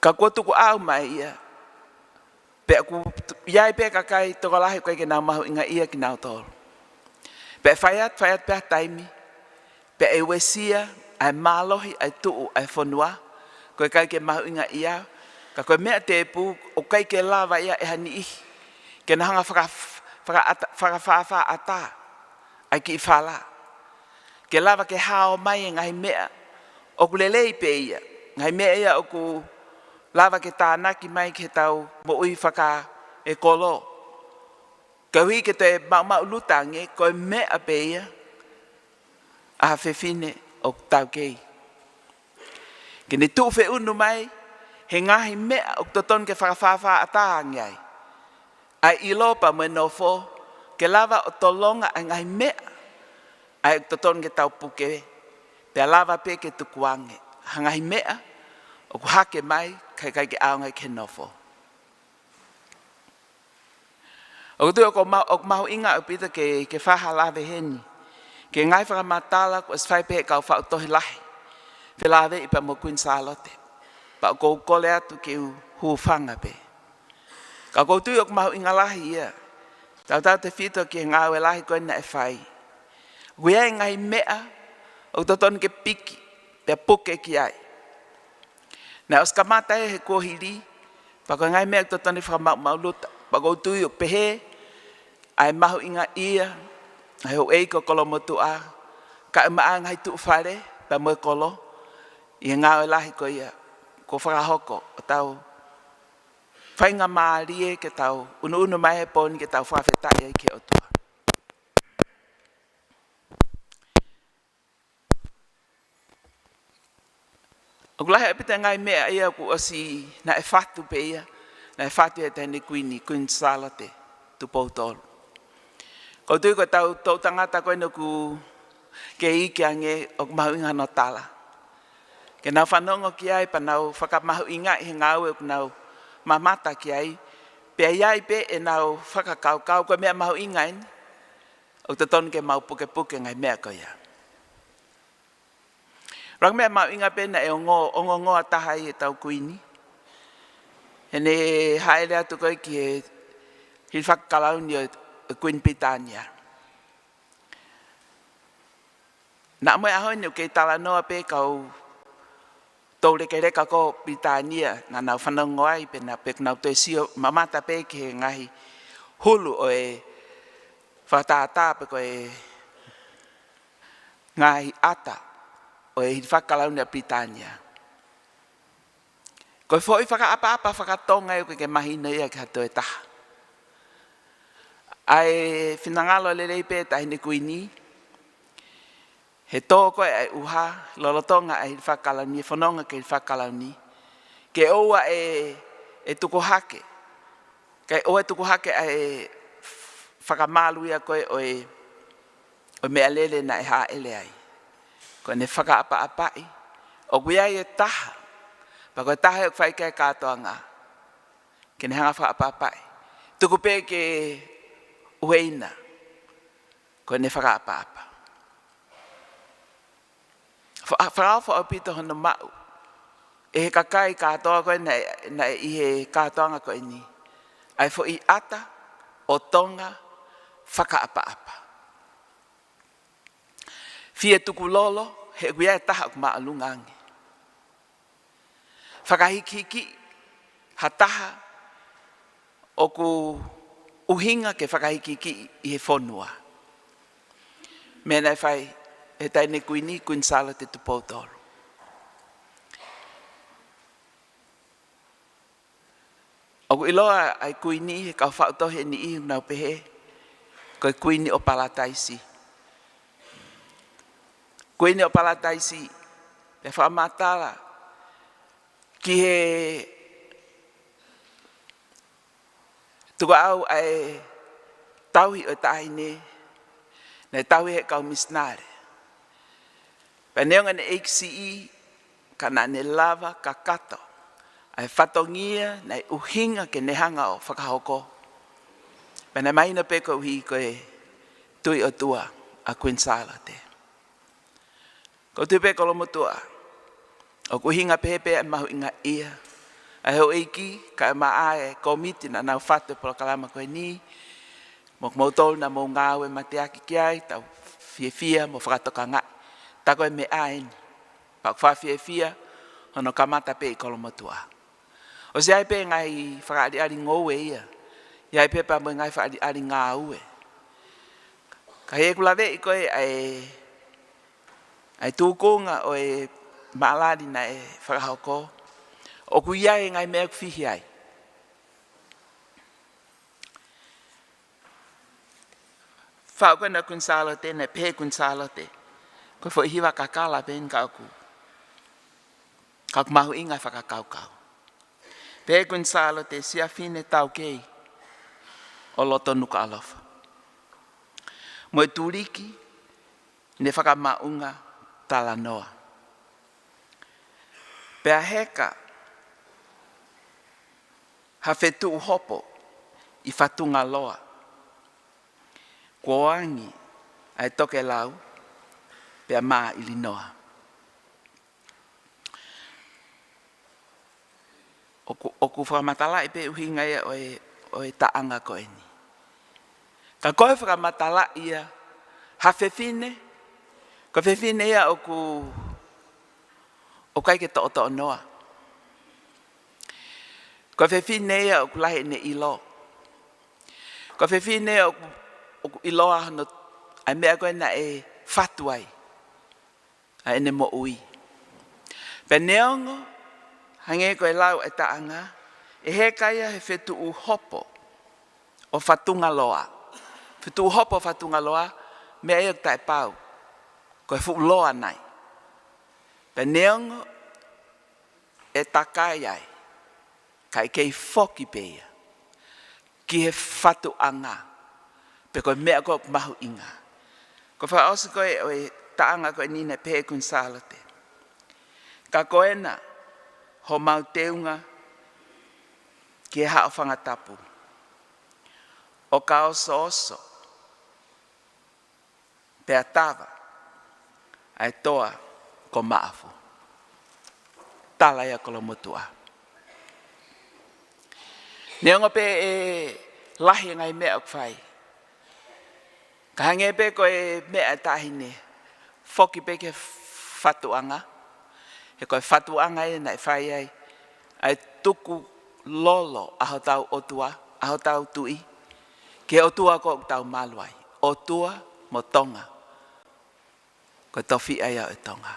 Ka kuo tukuʻau mai ia, pea ʻoku ʻi ai pē kakai tokolahi ʻoku ʻikai ke nau mahuʻingaʻia kinautolu. Pea fai atu, fai atu pē ha taimi, pea ʻe uesia ʻa e mālohi ʻa e tuʻu ʻa e fonua, ko e ʻikai ke mahuʻingaʻia, ka ko e meʻa tēpū ʻoku ʻikai ke lava ia ʻe ha niʻihi ke nau hanga ʻo faka-, fakaʻata-, fakafāfāʻatā ʻa e kiʻi fala. Ke lava ke hao mai e ngaahi meʻa ʻoku lelei pē ia, ngaahi meʻa ia ʻoku lava ke tānaki mai ki heʻetau moʻui fakaekolo. Koeʻuhi ke toe maʻumaʻuluta ange, ko e meʻa pē ia ʻa ha fefine ʻoku taukei. Ke ne tuʻu feʻunu mai he ngaahi meʻa ʻoku totonu ke fakafāfāʻatā ange ai. ʻA e ʻilo pea mo e nofo, ke lava ʻo tolonga ʻa e ngaahi meʻa ʻa ia ʻoku totonu ke tau puke, pea lava pē ke tukuange ha ngaahi meʻa ʻoku hake mai, kae ʻikai ke ʻaonga ki he nofo. ʻOku ou tui ʻoku ma-, ʻoku mahuʻinga ʻaupito ke, ke fai ha lave heni ki he ngaahi fakamatala kuo ʻosi fai pē ʻe he kau faʻu tohi lahi, felāveʻi pea mo Kuini Sālote. Pea ʻoku ou kole atu ke u hūfanga pē. Ka ʻoku ou tui ʻoku mahuʻinga lahi ia, tautautefito ki he ngāue lahi ko ē naʻe fai. ʻOku ʻi ai e ngaahi meʻa ʻoku totonu ke piki pea puke ki ai. Naʻe ʻosi kamata ia he kuohili, pea ko e ngaahi meʻa ʻoku totonu ke fakamaʻumaʻuluta. Pea ʻoku ou tui ʻoku pehē ʻa e mahuʻingaʻia ʻa e houʻeiki ʻo Kolomotuʻa, kae ʻumaʻā e ngaahi tuʻufale pea mo e kolo, ʻi he ngāue lahi ko ia kuo fakahoko, ʻo tau faingamālie ke tau ʻunuʻunu mai he pō ni ke tau fakafetaʻi ai ki he ʻOtua. ʻOku lahi ʻaupito e ngaahi meʻa ia kuo ʻosi naʻe fatu pē ia, naʻe fatu ʻe he Taʻahine Kuini, Kuini Sālote Tupou Tolu. ʻOku ou tui ko ʻetau toʻutangata ko eni ʻoku kei iiki ange, ʻoku mahuʻinga hono tala, ke nau fanongo ki ai pea nau fakamahuʻingaʻi he ngāue ʻoku nau mamata ki ai, pea ʻi ai pē ʻenau fakakaukau. Ko e meʻa mahuʻinga eni, ʻoku totonu ke mau pukepuke e ngaahi meʻa ko ia. Lau meʻa mahuʻinga pē naʻe ongo, ongoongoa taha ai ʻetau Kuini, heʻene hāʻele atu ko ē ki he hilifaki kalauni ʻo e Kuini Pilitānia. Naʻa mo e ʻaho ni ʻoku kei talanoa pē kau toulekeleka ko ē ʻo Pilitānia naʻa nau fanongo ai, pea naʻa, pea nau toe sio mamata pē ki he ngaahi hulu ʻo e fakatātā pe ko e ngaahi ʻata ʻo e hilifaki kalauni ʻa Pilitānia. Ko e foʻi fakaʻapaʻapa faka-Tonga ia ʻoku ʻikai ke mahino ia ki ha toe taha. ʻA e finangalo lelei pē Taʻahine Kuini, he tō ko ē ʻa e ʻuha lolotonga ʻa e hilifaki kalauni, e fononga ki he hilifaki kalauni, ke ʻoua ʻe, ʻe tuku hake, kae ʻoua ʻe tuku hake ʻa e fakamalu ia ko ē ʻo e, ʻo e meʻalele naʻe hāʻele ai. Ko ʻene fakaʻapaʻapaʻi, ʻoku ʻi ai e taha, pea ko e taha ʻoku fai ki ai e kātoanga, ke ne hanga fakaʻapaʻapaʻi. Tuku pē ke ʻuheina, ko ʻene fakaʻapaʻapa. Fa-, fakaʻofoʻofa ʻaupito hono maʻu ʻe he kakai kātoa ko ē naʻe, naʻe ʻi he kātoanga ko eni, ʻa e foʻi ʻata ʻo Tonga fakaʻapaʻapa. Fie tukulolo, he ʻoku ʻi ai e taha ʻoku māʻolunga ange. Fakahikihiki ha taha ʻoku ʻuhinga ke fakahikihiki ʻi he fonua. Meʻa naʻe fai ʻe he Taʻahine Kuini, Kuini Sālote Tupou Tolu. ʻOku ʻiloa ʻa e Kuini he kau faʻu tohi ʻe niʻihi ʻoku nau pehē ko e Kuini ʻo Palataisi. Kuini ʻo Palataisi, pea fakamatala ki he tukuʻau ʻa e tauhi ʻo e Taʻahine, naʻe tauhi ʻe he kau misinale. Pea neongo ʻene ʻeiki siʻi, ka naʻa ne lava kakato ʻa e fatongia naʻe ʻuhinga ke ne hanga ʻo fakahoko. Pea naʻe mahino pē koeʻuhi ko e tui ʻOtua ʻa Kuini Sālote. ʻOku ou tui pē Kolomotuʻa, ʻoku ʻuhinga pehē pē ʻa e mahuʻingaʻia ʻa e houʻeiki, kae ʻumaʻā e kōmiti naʻa nau fatu e polokalama ko eni, mo kimoutolu naʻa mou ngāue mateaki ki ai, tau fiefia mo fakatokangaʻi. Tā ko e meʻa eni, pea ʻoku fakafiefia hono kamata pē ʻi Kolomotuʻa. ʻOsi ʻi ai pē ngaahi fakaʻaliʻali ngoue ia, ʻi ai pē pea mo e ngaahi fakaʻaliʻali ngāue. Ka ʻi heʻeku laveʻi ko ē ʻa e, ʻa e tūkunga ʻo e maʻalali naʻe fakahoko, ʻoku ʻi ai e ngaahi meʻa ʻoku fihi ai. Faʻu ko ē ʻa Kuini Sālote, naʻe pehē ʻe Kuini Sālote, ko e foʻi hiva kakala pē eni ka ʻoku, ka ʻoku mahuʻinga e fakakaukau. Pehē ʻe Kuini Sālote, Siafine taukei ʻo loto Nukuʻalofa, mo e tuliki ne fakamaʻunga talanoa. Pea heka ha fetuʻu hopo ʻi Fatungaloa, kuo angi ʻa e tokelau pea mā ʻIlinoa. ʻOku, ʻoku fakamatalaʻi pē ʻuhinga ia ʻo e, ʻo e taʻanga ko eni. Ka ko e fakamatalaʻi ia ha fefine, ko e fefine ia ʻoku, ʻoku ʻikai ke toʻotoʻo noa. Ko e fefine ia ʻoku lahi ʻene ʻilo. Ko e fefine ia ʻoku, ʻoku ʻiloa hono, ʻa e meʻa ko ē naʻe fatu ai ʻa ʻene moʻui. Pea neongo, hangē ko e lau ʻa e taʻanga, ʻe heka ia he fetuʻu hopo ʻo fatunga loa. Fetuʻu hopo ʻo fatunga loa, meʻa ia ʻoku taʻepau. Ko e fuʻu loa nai. Pea neongo ʻe takai ai, ka ʻe kei foki pē ia ki he fatuʻanga, pe ko e meʻa ko ē ʻoku mahuʻinga. Ko e fakaʻosi ko ē ʻo e taʻanga ko eni naʻe pehē ʻe Kuini Sālote: Ka ko ena homau teunga ki he haʻofanga tapu, ʻo ka osooso pea tava ʻa e toa ko Maʻafu. Tala ia Kolomotuʻa. Neongo pē ʻe lahi e ngaahi meʻa ʻoku fai, ka hangē pē ko e meʻa ʻa e taʻahine, foki pē ki he fatuʻanga, he ko e fatuʻanga ia naʻe fai ai ʻa e tukulolo ʻa hotau ʻOtua, ʻa hotau Tuʻi, ki he ʻOtua ko ē ʻoku tau malu ai, ʻOtua mo Tonga. Ko e tofiʻa ia ʻo e Tonga.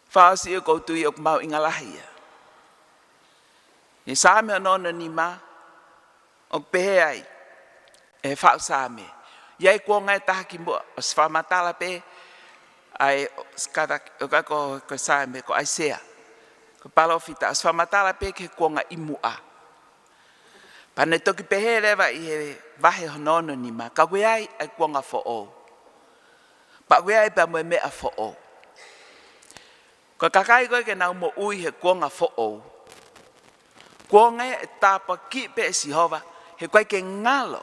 Fakaʻosi ʻoku ou tui ʻoku mahuʻinga lahi ia. ʻI he Saame ono ono nima, ʻoku pehē ai ʻe he faʻu Saame, ʻi ai e kuonga ʻe taha kimuʻa, ʻosi fakamatala pē ʻa e, ʻosi kātaki, ʻo ka ko, ko e Saame, ko ʻAisea, ko e palōfita, ʻosi fakamatala pē ki he kuonga ʻi muʻa. Pea ne toki pehē leva ʻi he vahe hono ono nima, ka ʻoku ʻi ai ʻa e kuonga foʻou. Pea ʻoku ʻi ai pea mo e meʻa foʻou. Ko e kakai ko ē ke nau moʻui he kuonga foʻou, kuonga ia ʻe tāpuakiʻi pē ʻe Sihova, he ʻoku ʻikai ke ngalo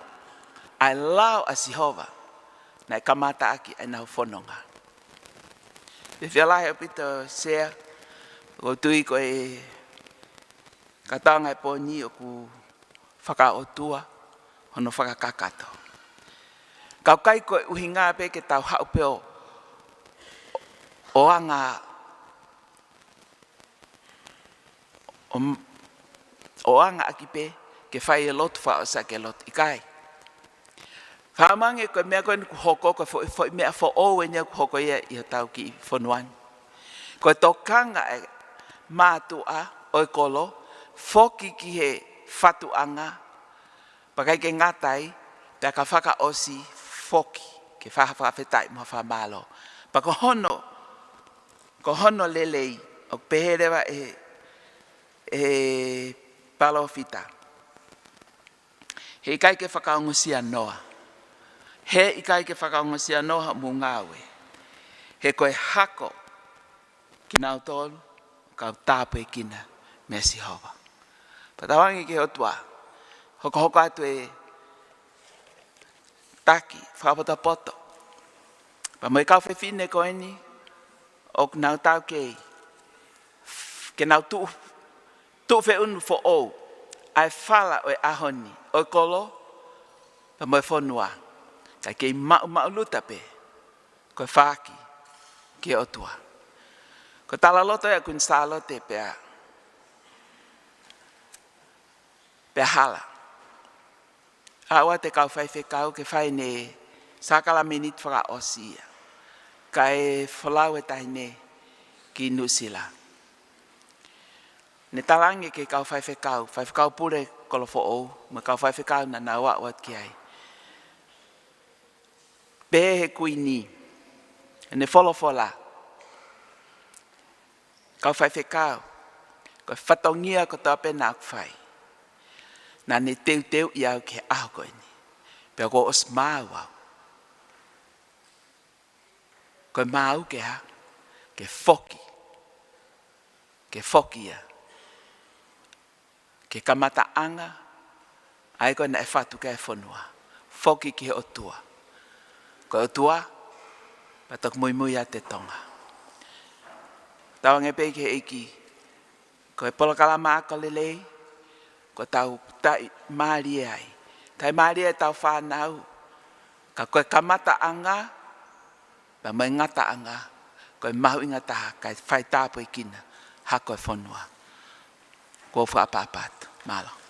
ʻa e lao ʻa Sihova naʻe kamataʻaki ʻenau fononga. Fiefia lahi ʻaupito Sea, ʻoku ou tui ko e kātoanga e pō ni ʻoku fakaʻotua hono fakakakato. Ka ʻoku ʻikai ko e ʻuhinga pē ke tau haʻu pē ʻo, ʻo anga, ʻo, ʻo anga ʻaki pē ke fai e lotu fakaʻosi ʻaki e lotu, ʻikai. Ka ʻoku ou tui ko e meʻa ko eni kuo hoko, ko e foʻi, foʻi meʻa foʻou eni ia kuo hoko ia ʻi hotau kiʻi fonua ni. Ko e tokanga ʻa e mātuʻa ʻo e kolo, foki ki he fatuʻanga, pea ʻikai ke ngata ai, pea ka fakaʻosi foki ke fai ha fakafetaʻi mo ha fakamālō. Pea ko hono, ko hono lelei, ʻoku pehē leva ʻe, ʻe he palōfita: He ʻikai ke fakaongosia noa. He ʻikai ke fakaongosia noa hoʻomou ngāue. He ko e hako kinautolu kau tāpuekina meia Sihova. Pea tauange ki he ʻOtua, hokohoko atu e taki fakapotopoto, pea mo e kau fefine ko eni ʻoku nau taukei, ke nau tuʻu, tuʻu feʻunu foʻou ʻa e fala ʻo e ʻaho ni, ʻo e kolo, pea mo e fonua, kae kei maʻumaʻuluta pē ko e faaki ki he ʻOtua. Ko e talaloto ia ʻa Kuini Sālote pea, pea hala. ʻAʻu atu e kau faifekau ke fai ʻene sākalamēniti fakaʻosi ia, kae folau e taʻahine ki Nuʻusila. Ne talaange ki he kau faifekau, faifekau pule kolo foʻou, mo e kau faifekau naʻa nau aʻu atu ki ai, pehē ʻe he Kuini, ʻene folofola: Kau faifekau, ko e fatongia kotoa pē naʻa ku fai, naʻa ne teuteuʻi au ki he ʻaho ko eni, pea kuo ʻosi maau au. Ko e maau ke hā? Ke foki. Ke foki ia ki he kamataʻanga, ʻa ia ko ē naʻe fatu ki ai e fonua. Foki ki he ʻOtua. Ko e ʻOtua, pea toki muimui atu e Tonga. Tauange pē ki he ʻEiki, Ko e polokalama ako lelei, ko ʻetau taʻimālie ai. Taʻimālie ʻetau fānau, ka ko e kamataʻanga, pea mo e ngataʻanga, ko e mahuʻinga taha, kae faitāpuekina hako e fonua. Ko u fakaʻapaʻapa atu. Mālō.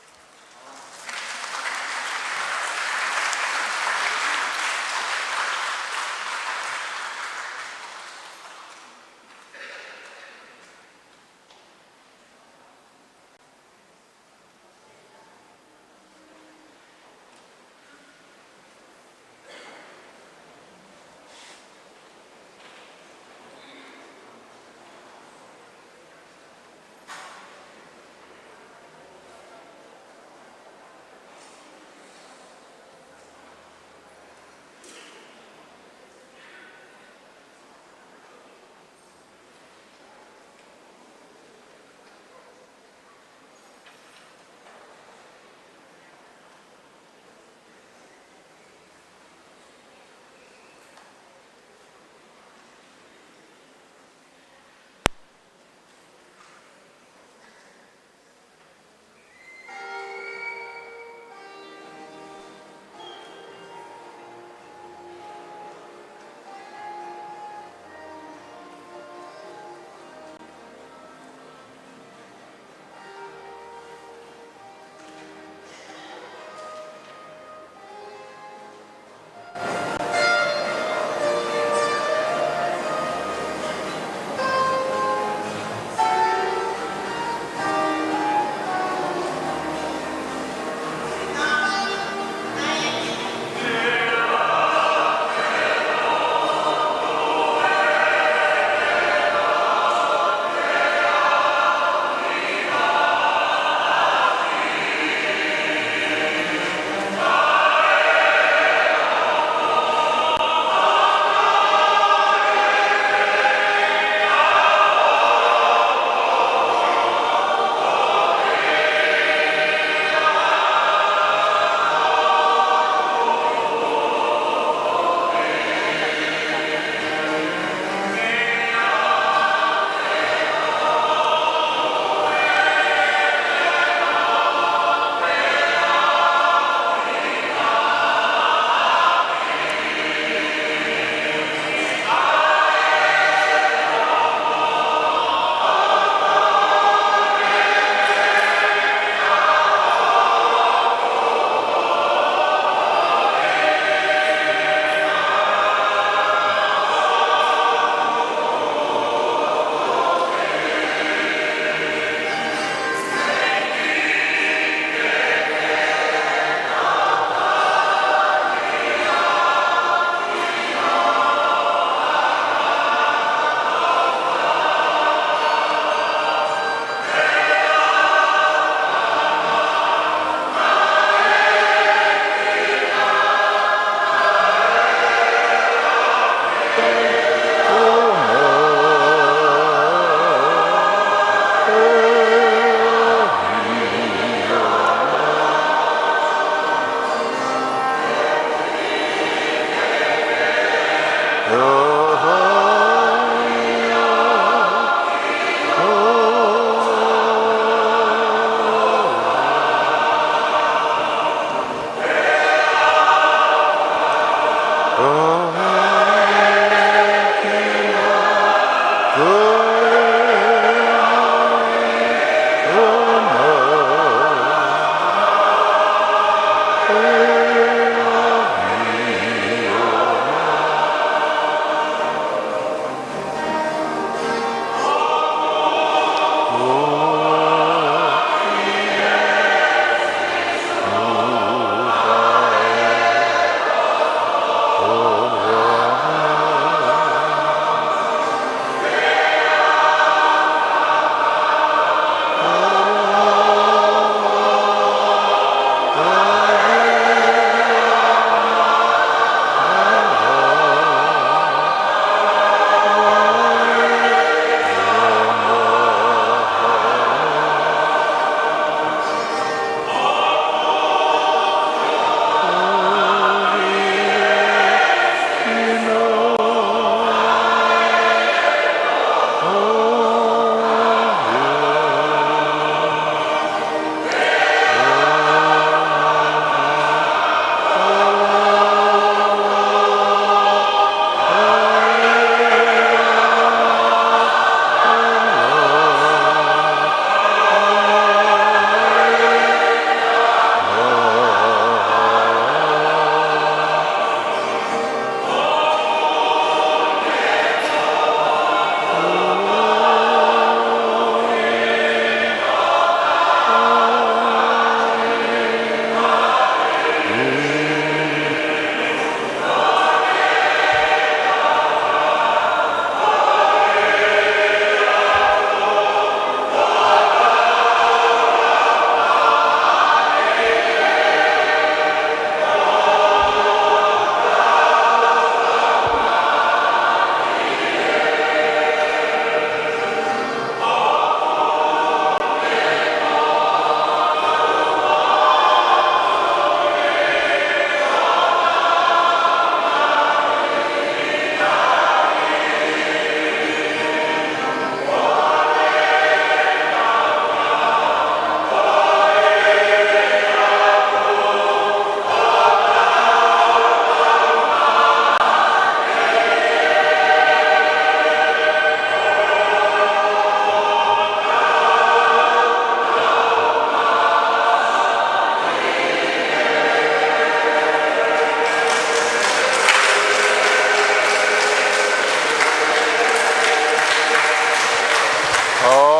ʻO.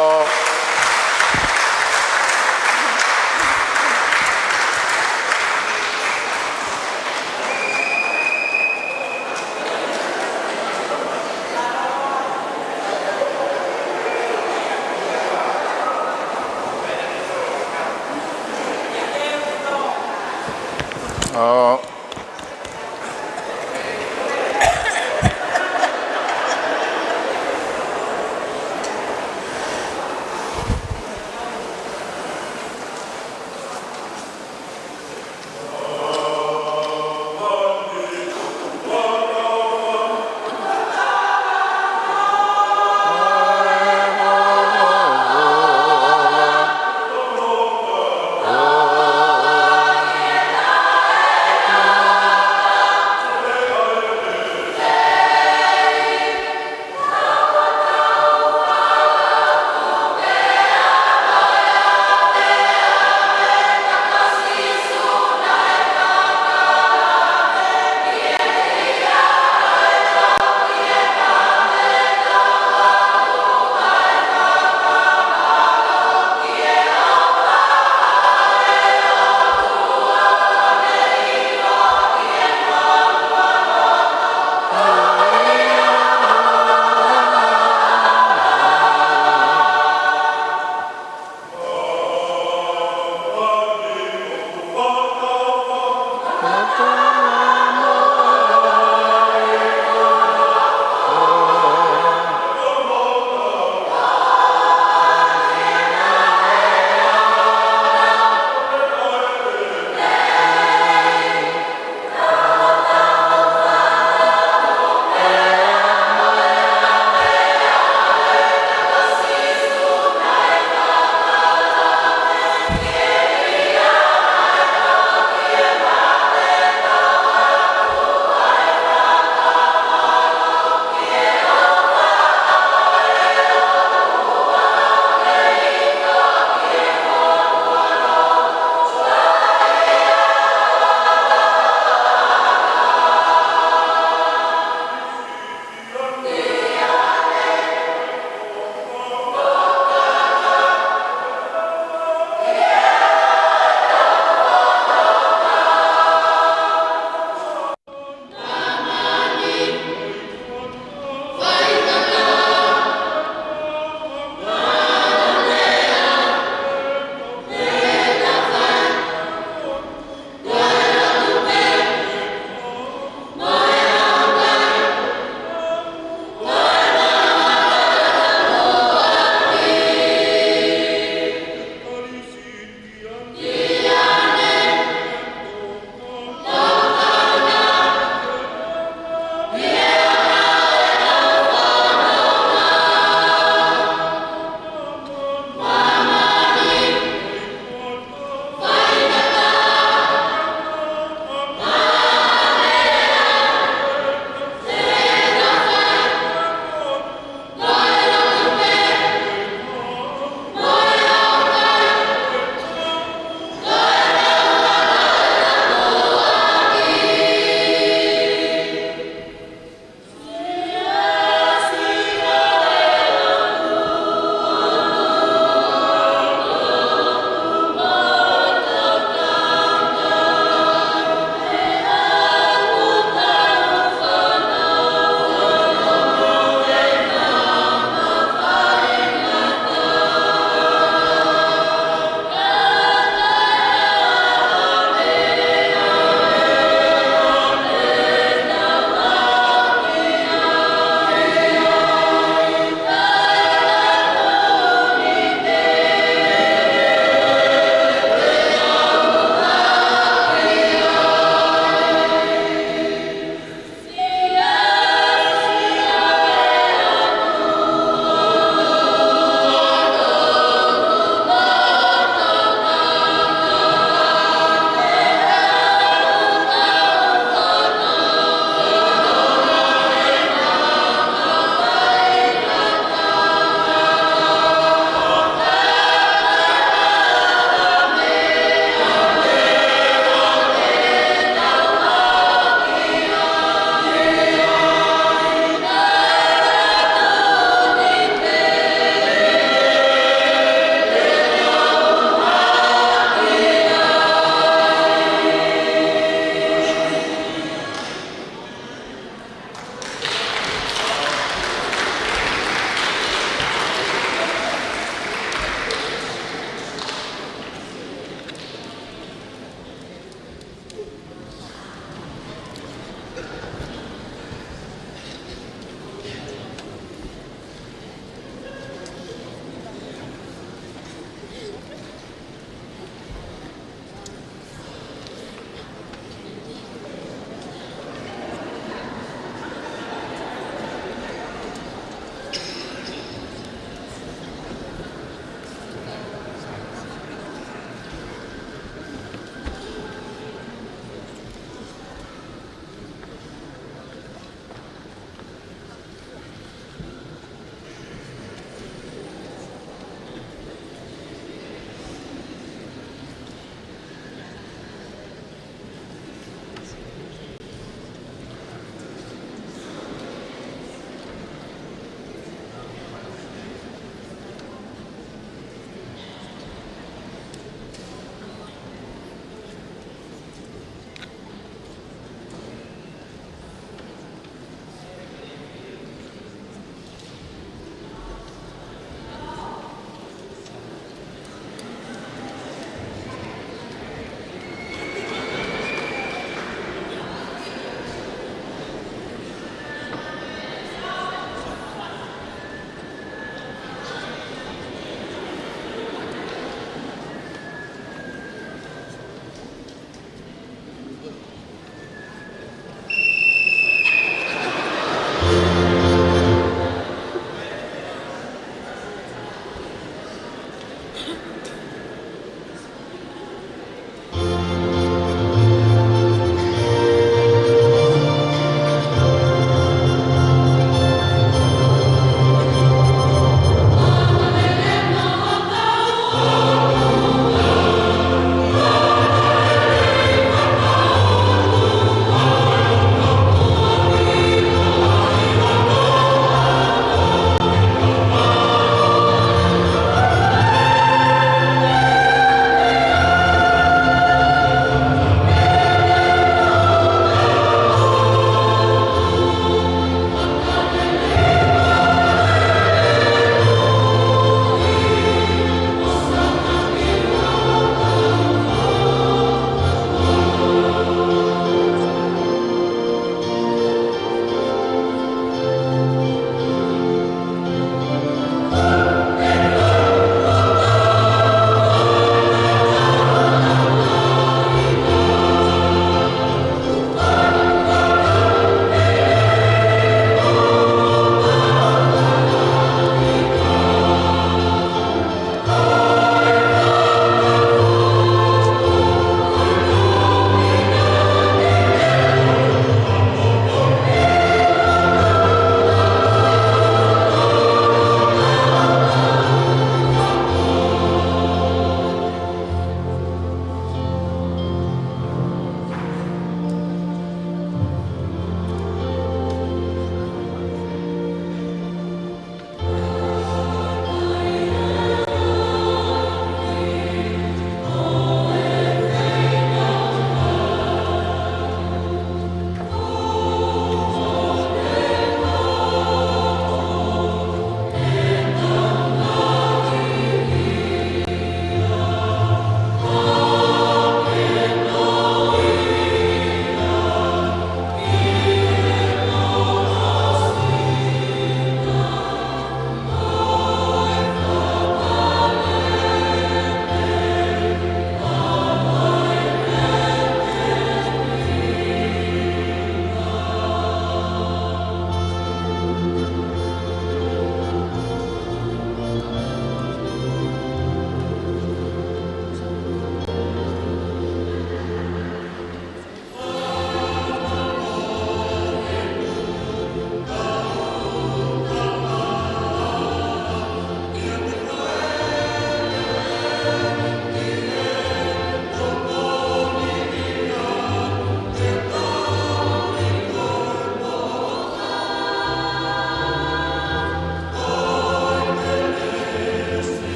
ʻO.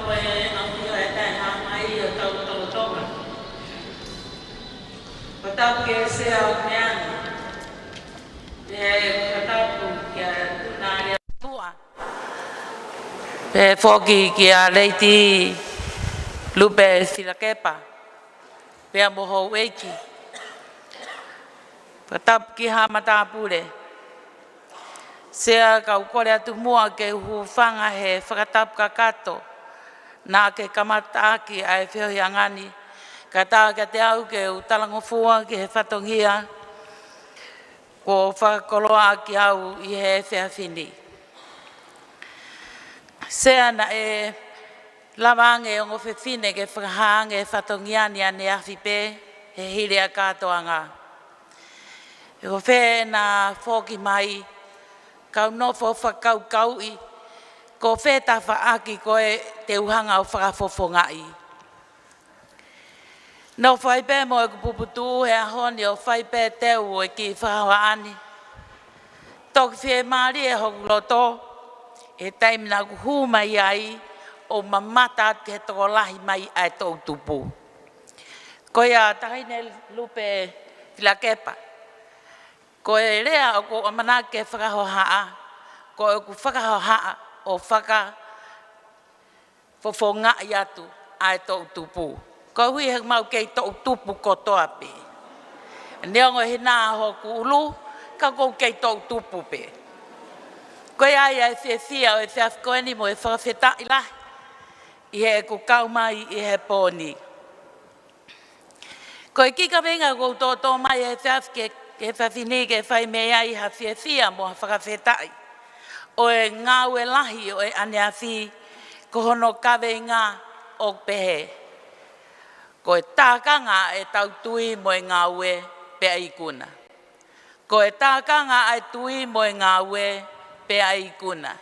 ʻAupito e taʻehāmai ʻo tau tolotonga. Fakatapu ki he Sea ʻo e meʻa ni. ʻE fakatapu kia Tuna Lea Tua. Pea foki kia Lady Lupe Filakepa. Pea mo houʻeiki. Fakatapu ki he matāpule. Sea, kau kole atu muʻa ke u hūfanga he fakatapu kakato naʻa ke kamataʻaki ʻa e feohiʻanga ni, kae ʻatā kiate au ke u talangofua ki he fatongia kuo fakakoloa ʻaki au ʻi he efiafi ni. Sea, naʻe lava ange e ongo fefine ke fakahā ange e fatongia ni ʻaneafi pē he hili ʻa e kātoanga. He ko fē ʻena foki mai, kau nofo fakakaukauʻi, ko fē tafaʻaki ko ē te u hanga ʻo fakafofongaʻi. Nofo ai pē mo ʻeku puputuʻu he ʻaho ni ʻo fai pē teu ʻo e kiʻi fakahohaʻa ni. Toki fiemālie hoku loto he taimi naʻa ku hū mai ai ʻo mamata atu ki he tokolahi mai ʻa e toʻutupu. Ko ia, Taʻahine Lupe Filakepa, ko e lea ʻoku ou ʻamanaki ke fakahohaʻa, ko ʻeku fakahohaʻa ʻo fakafofongaʻi atu ʻa e toʻutupu. Koeʻuhi he ʻoku mau kei toʻutupu kotoa pē. Neongo e hina hoku ʻulu, ka ʻoku ou kei toʻutupu pē. Ko ia ai ʻa e fiefia ʻo e efiafi ko eni mo e fakafetaʻi lahi ʻi heʻeku kau mai ʻi he pō ni. Ko e kiʻi kaveinga ʻoku ou toʻotoʻo mai he efiafi ke, he efiafi ni ke fai mei ai ha fiefia mo ha fakafetaʻi ʻo e ngāue lahi ʻo e ʻaneafi, ko hono kaveinga ʻoku pehē: Ko e tākanga ʻetau tui mo e ngāue pea ikuna. Ko e tākanga ʻa e tui mo e ngāue pea ikuna.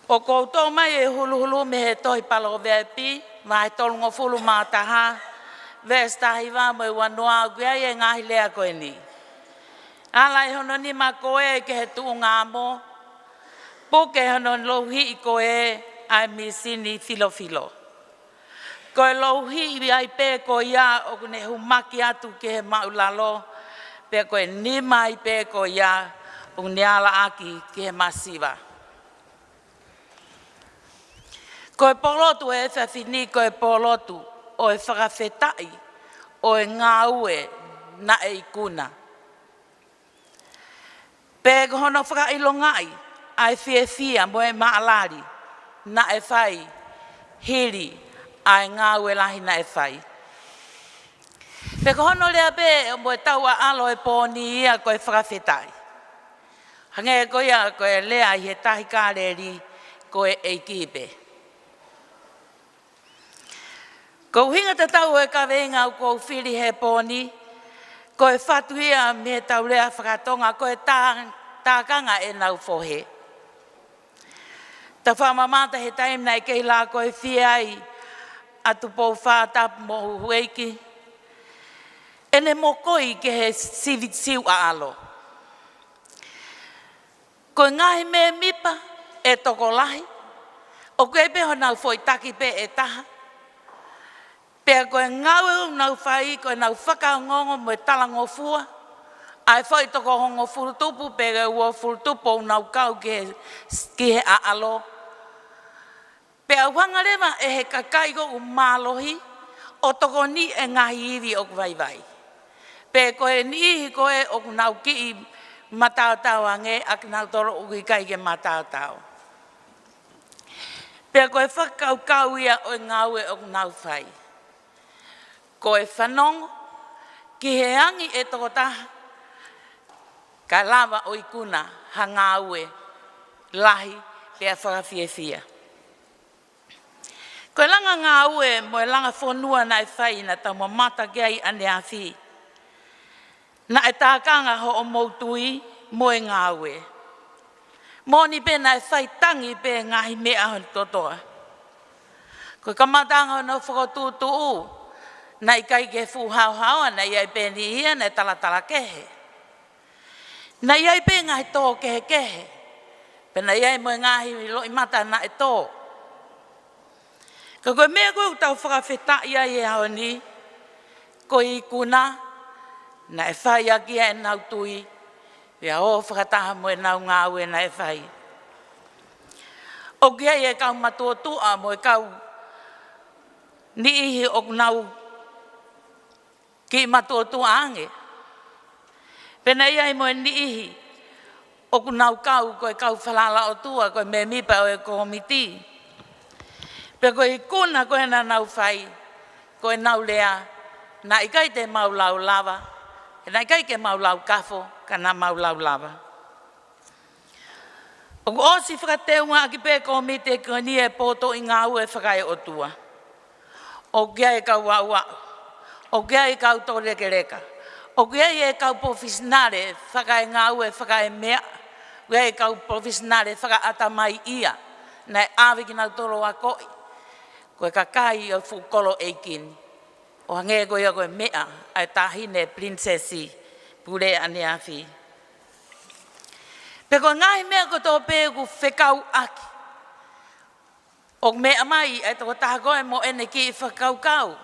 ʻOku ou toʻo mai e huluhulu mei he tohi Palōveepi, vahe tolungofulu mā taha, veesi taha hiva mo e ua noa, ʻoku ʻi ai e ngaahi lea ko eni: Ala ʻi hono nima ko ē ki he tuʻunga amo, puke hono louhiʻi ko ē ʻa e mīsini filofilo. Ko e louhiʻi ai pē ko ia ʻoku ne humaki atu ki he māʻulalo, pea ko e nima ai pē ko ia ʻoku ne alaʻaki ki he masiva. Ko e pōlotu ʻo e efiafi ni, ko e pōlotu ʻo e fakafetaʻi ʻo e ngāue naʻe ikuna. Pe ko hono fakaʻilongaʻi ʻa e fiefia mo e maʻalali naʻe fai hili ʻa e ngāue lahi naʻe fai. Pe ko hono lea pē mo e tau ʻaʻalo e pō ni ia ko e fakafetaʻi. Hangē ko ia ko e lea ʻi he Tahi Kāleli, ko e ʻEiki pē. Ko e ʻuhinga tatau ʻo e kaveinga ʻoku ou fili he pō ni, ko e fatu ia mei he tau lea faka-Tonga, ko e tā-, tākanga ʻenau fohe. Tau fakamamata he taimi naʻe kei lākoifie ai ʻa Tupou Fatapu mo houʻeiki, ʻene mokoi ki he sivi-, siu ʻaʻalo. Ko e ngaahi mēmipa ʻe tokolahi, ʻoku ʻi ai pē honau foʻi taki pē ʻe taha. Pea ko e ngāue ʻoku nau fai, ko ʻenau fakaongoongo mo e talangofua ʻa e foʻi toko hongofulu tupu pe uofulu tupu ʻoku nau kau ki he, ki he ʻaʻalo. Pea ʻoku hanga leva ʻe he kakai ʻoku mālohi ʻo tokoniʻi e ngaahi ivi ʻoku vaivai. Pe ko e niʻihi ko ē ʻoku nau kiʻi mataotao ange, ʻa kinautolu ʻoku ʻikai ke mataotao. Pea ko e fakakaukau ia ʻo e ngāue ʻoku nau fai. Ko e fanongo ki he angi ʻe tokotaha, kae lava ʻo ikuna ha ngāue lahi pea fakafiefia. Ko e langa ngāue mo e langa fonua naʻe fai naʻa tau mamata ki ai ʻaneafi. Naʻe tākanga hoʻomou tui mo e ngāue. Moʻoni pē naʻe fai tangi pē ngaahi meʻa hono kotoa. Ko e kamataʻanga hono fokotuʻutuʻu, naʻe ʻikai ke fuʻu haohaoa, naʻe ʻi ai pē niʻihi ia naʻe talatala kehe. Naʻe ʻi ai pē ngaahi tō kehekehe, pea naʻe ʻi ai mo e ngaahi loʻimata naʻe tō. Ka ko e meʻa ko ē ʻoku tau fakafetaʻi ai he ʻaho ni, ko e ikuna naʻe fai ʻaki ʻenau tui, pea ō fakataha mo ʻenau ngāue naʻe fai. ʻOku ʻi ai e kau matuʻotuʻa mo e kau niʻihi ʻoku nau kiʻi matuʻotuʻa ange. Pea naʻe ʻi ai mo e niʻihi ʻoku nau kau ko e kau falala ʻOtua, ko e mēmipa ʻo e kōmiti. Pea ko e ikuna ko ē naʻa nau fai, ko ʻenau lea, naʻe ʻikai te mau lau lava, naʻe ʻikai ke mau lau kafo, ka naʻa mau lau lava. ʻOku ʻosi fakateungaʻaki pē kōmiti ko eni e potoʻi ngāue fakaeʻotua. ʻOku ʻi ai e kau aʻuaʻu, ʻoku ʻi ai e kau toulekeleka, ʻoku ʻi ai e kau polofisinale fakaengāue fakaemeʻa, ʻoku ʻi ai e kau polofisinale fakaʻatamaiʻia, naʻe ʻave kinautolu ʻo akoʻi. Ko e kakai ʻo e fuʻu kolo ʻeiki ni. ʻO hangē ko ia ko e meʻa ʻa e taʻahine pilinisesi pule ʻaneafi. Pea ko e ngaahi meʻa kotoa pē ʻoku fekauʻaki. ʻOku meʻa mai ʻa e tokotaha ko ē mo ʻene kiʻi fakakaukau.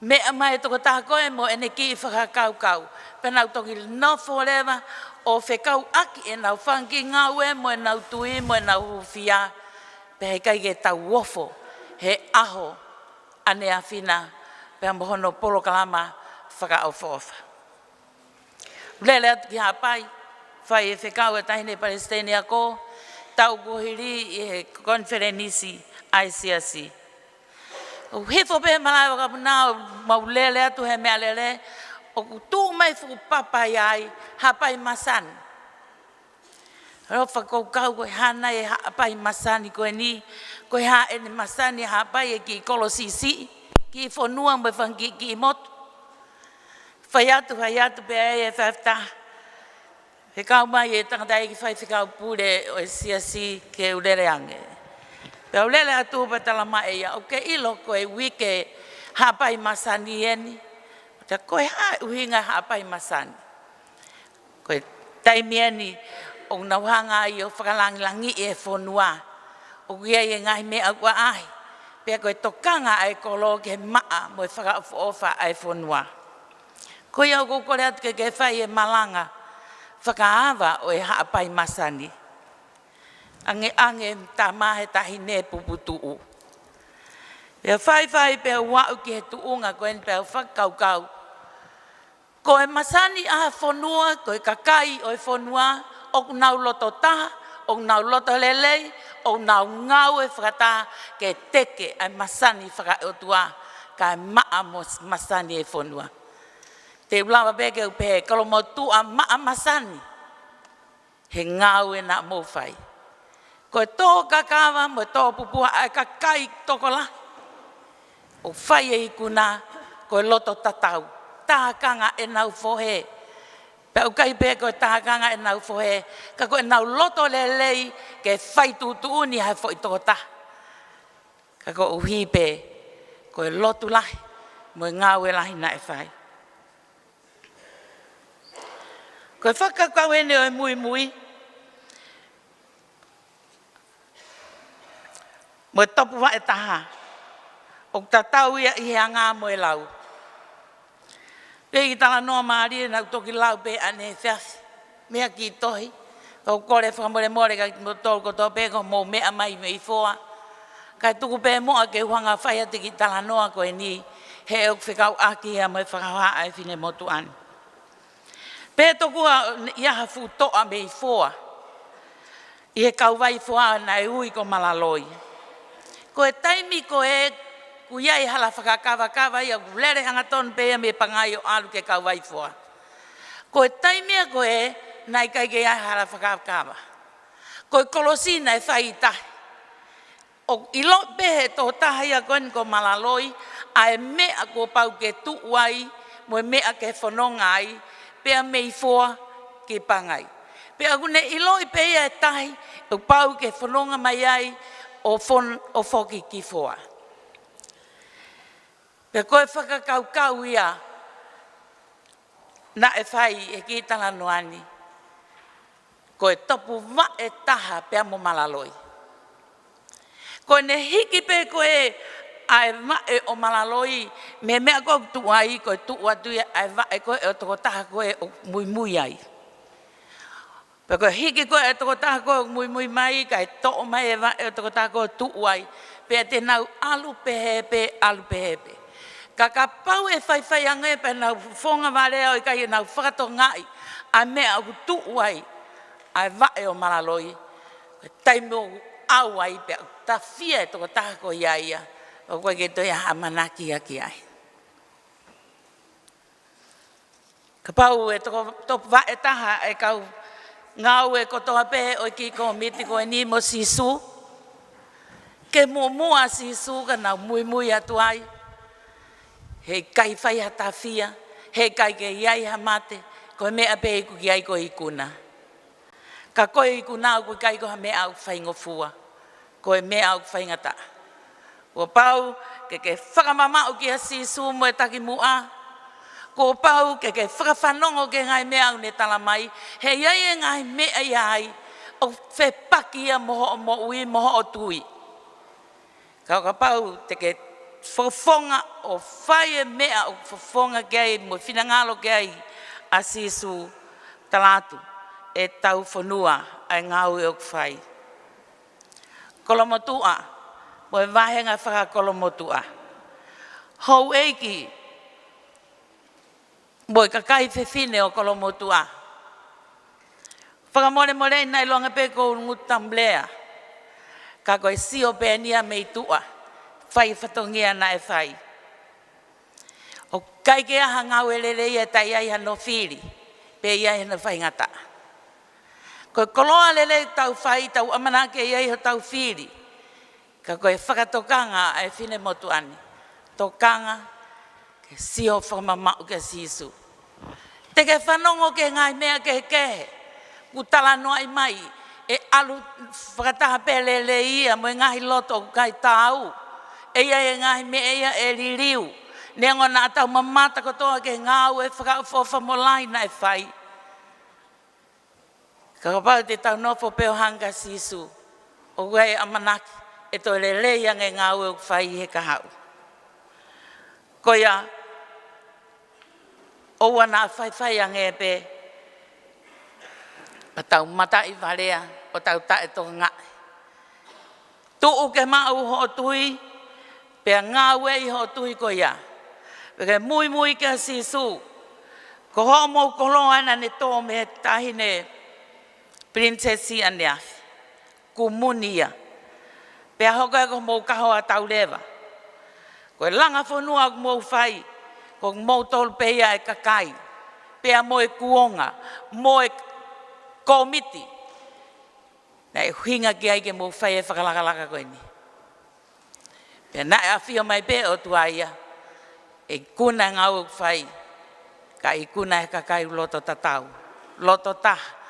Meʻa mai e tokotaha ko ē mo ʻene kiʻi fakakaukau. Pea nau toki nofo leva ʻo fekauʻaki ʻenau fanga kiʻi ngāue mo ʻenau tui mo ʻenau hūfia. Pea heʻikai ke tau ofo he ʻaho ʻaneafi na, pea mo hono polokalama fakaʻofoʻofa. Lele atu ki Haʻapai, fai e fekau e taʻahine palesiteni ako, tau kuo hili ʻi he konifelenisi ʻa e siasi. ʻOku hifo pē malaʻe vakapuna ʻo mau lele atu he meʻalele, ʻoku tuʻu mai fuʻu papa ia ai, Haʻapai masani. Alofa kou kau ko e hā nai e Haʻapai masani ko eni, ko e hā ʻene masani Haʻapai e kiʻi kolo siʻisiʻi, kiʻi fonua mo e fanga kiʻi, kiʻi motu. Fai atu, fai atu pē ai e fafta. Fekau mai e tangataʻeiki faifekau pule ʻo e siasi ke u lele ange. Pea u lele atu pea tala mai ʻe ia, ʻoku ke ʻilo ko e uike Haʻapai masani eni. Pea ko e hā e ʻuhinga Haʻapai masani. Ko e taimi eni ʻoku nau hanga ai ʻo fakalangilangiʻi e fonua. ʻOku ʻi ai e ngaahi meʻa ʻoku ʻaʻahi. Pea ko e tokanga ʻa e kolo ki he maʻa mo e fakaʻofoʻofa ʻa e fonua. Ko ia ʻoku ou kole atu ke ke fai e malanga fakaava ʻo e Haʻapai masani. Angeange tama he taʻahine puputuʻu. Pea faifai pea u aʻu ki he tuʻunga ko eni pea u fakakaukau. Ko e masani ʻa e fonua, ko e kakai ʻo e fonua, ʻoku nau loto taha, ʻoku nau loto lelei, ʻoku nau ngāue fakataha ke teke ʻa e masani fakaʻotua, kae maʻa mo s-, masani e fonua. Te u lava pē ke u pehē, kolomotuʻa maʻa masani. He ngāue naʻa mou fai. Ko e tō kakava mo e tō pupua ʻa e kakai tokolahi. ʻOku fai e ikuna, ko e loto tatau. Tākanga ʻenau fohe. Pea ʻoku ʻikai pē ko e tākanga ʻenau fohe. Ka ko ʻenau loto lelei ke fai tuʻutuʻuni ha foʻi tokotaha. Ka koeʻuhi pē, ko e lotu lahi, mo e ngāue lahi naʻe fai. Ko e fakakaukau eni ʻo e muimui, mo e topuvaʻe taha, ʻoku tatau ia ʻi he anga mo e lau. Pea kiʻi talanoa mālie naʻa ku toki lau pē ʻanenai he efiafi. Meʻa kiʻi tohi. Ka ʻoku ou kole fakamolemole kiate kimoutolu kotoa pē ʻoku mou meʻa mai mei Foa. Kae tuku pē muʻa ke u hanga ʻo fai atu e kiʻi talanoa ko eni. He ʻoku fekauʻaki ia mo e fakahohaʻa e finemotuʻa ni. Pea tokua ʻi ai ha fuʻu toʻa mei Foa. ʻI he kauvai Foa naʻe ui ko Malaloi. Ko e taimi ko ē ʻoku ʻi ai e hala fakakavakava ia ʻoku lele hangatonu pē ia mei Pangai ʻo ʻalu ki he kauvai Foa. Ko e taimi ia ko ē naʻe ʻikai ke ʻi ai e hala fakakavakava. Ko e kolosi naʻe fai ʻi tahi. ʻOku ʻiloʻi pē he tokotaha ia ko eni ko Malaloi, ʻa e meʻa kuo pau ke tuʻu ai, mo e meʻa ke fononga ai, pea mei Foa ki Pangai. Pea ʻoku ne ʻiloʻi pē ia e tahi, ʻoku pau ke fononga mai ai, ʻo fon-, ʻo foki ki Foa. Pea ko e fakakaukau ia, naʻe fai e kiʻi talanoa ni. Ko e topuvaʻe taha pea mo Malaloi. Ko ʻene hiki pē ko ē ʻa e vaʻe ʻo Malaloi mei he meʻa ko ē ʻoku tuʻu ai, ko e tuʻu atu ia ʻa e vaʻe ko ē ʻo e tokotaha ko ē ʻoku muimui ai. Pea ko e hiki ko ē ʻa e tokotaha ko ē ʻoku muimui mai, kae toʻo mai e vaʻe ʻo e tokotaha ko ē ʻo tuʻu ai. Pea te nau ʻalu pehē pē, ʻalu pehē pē. Ka kapau ʻe faifai ange pea nau fofonga valea ʻo ʻikai ke nau fakatokangaʻi ʻa e meʻa ʻoku tuʻu ai ʻa e vaʻe ʻo Malaloi, ko e taimi ʻoku ʻau ai pea ʻoku tafia e tokotaha ko ia ia, ʻoku ʻikai ke toe ʻi ai ha ʻamanaki ia ki ai. Kapau ʻe toko, topu vaʻe taha e kau ngāue kotoa pē ʻo e kiʻi kōmiti ko eni mo Sīsū, ke muʻomuʻa Sīsū ka nau muimui atu ai, he ʻikai fai ha tafia, he ʻikai ke ʻi ai ha mate, ko e meʻa pē ʻoku ʻi ai ko e ikuna. Ka ko e ikuna ʻoku ʻikai ko ha meʻa ʻoku faingofua, ko e meʻa ʻoku faingataʻa. Kuo pau ke ke fakamamaʻu kia Sīsū mo e takimuʻa. Kuo pau ke ke fakafanongo ki he ngaahi meʻa ʻoku ne tala mai. He ʻi ai e ngaahi meʻa ia ai ʻoku fepaki ia mo hoʻo moʻui mo hoʻo tui. Ka ʻo kapau te ke fofonga ʻo fai e meʻa ʻoku fofonga ki ai mo finangalo ki ai ʻa Sīsū, tala atu ʻe taufonua ʻa e ngāue ʻoku fai. Kolomotuʻa, mo e vāhenga fakakolomotuʻa. Houʻeiki, mo e kakai fefine ʻo Kolomotuʻa. Fakamolemole naʻe ʻiloange pē ko e ngutu tamulea. Ka ko e sio pē eni ia mei tuʻa, fai fatongia naʻe fai. ʻOku ʻikai ke ʻi ai ha ngāue lelei ʻe taʻe ʻi ai hano fili, pe ʻi ai hano faingataʻa. Ko e koloa lelei tau fai, tau ʻamanaki ʻe ʻi ai hotau fili. Ka ko e fakatokanga ʻa e finemotuʻa ni. Tokanga, ke sio fakamamaʻu kia Sīsū. Te ke fanongo ki he ngaahi meʻa kehekehe ʻoku talanoaʻi mai, ʻe ʻalu fakataha pē lelei ia mo e ngaahi loto ʻoku ʻikai taau. ʻE ʻi ai e ngaahi meʻa ia ʻe liliu. Neongo naʻa tau mamata kotoa ki he ngāue fakaʻofoʻofa mo lahi naʻe fai. Ka kapau te tau nofo pē ʻo hanga kia Sīsū, ʻoku ʻi ai e ʻamanaki ʻe toe lelei ange e ngāue ʻoku fai ʻi he kahaʻu. Ko ia, ʻoua naʻa faifai ange pē ʻa ʻetau mataʻi valea ʻo tau taʻetokangaʻi. Tuʻu ke maʻu hoʻo tui, pea ngāueʻi hoʻo tui ko ia. Pea ke muimui kia Sīsū, ko hoʻomou koloa naʻa ne tō mei he taʻahine pilinisesi ʻaneafi. Kuo muni ia. Pea hoko ia ko homou kahoa tauleva. Ko e langa fonua ʻoku mou fai, ko moutolu pē ia e kakai. Pea mo e kuonga, mo e kōmiti. Naʻe ʻuhinga ki ai ke mou fai e fakalakalaka ko eni. Pea naʻe ʻafio mai pē ʻOtua ia, ʻe ikuna e ngāue ʻoku fai, ka ikuna e kakai loto tatau, loto taha,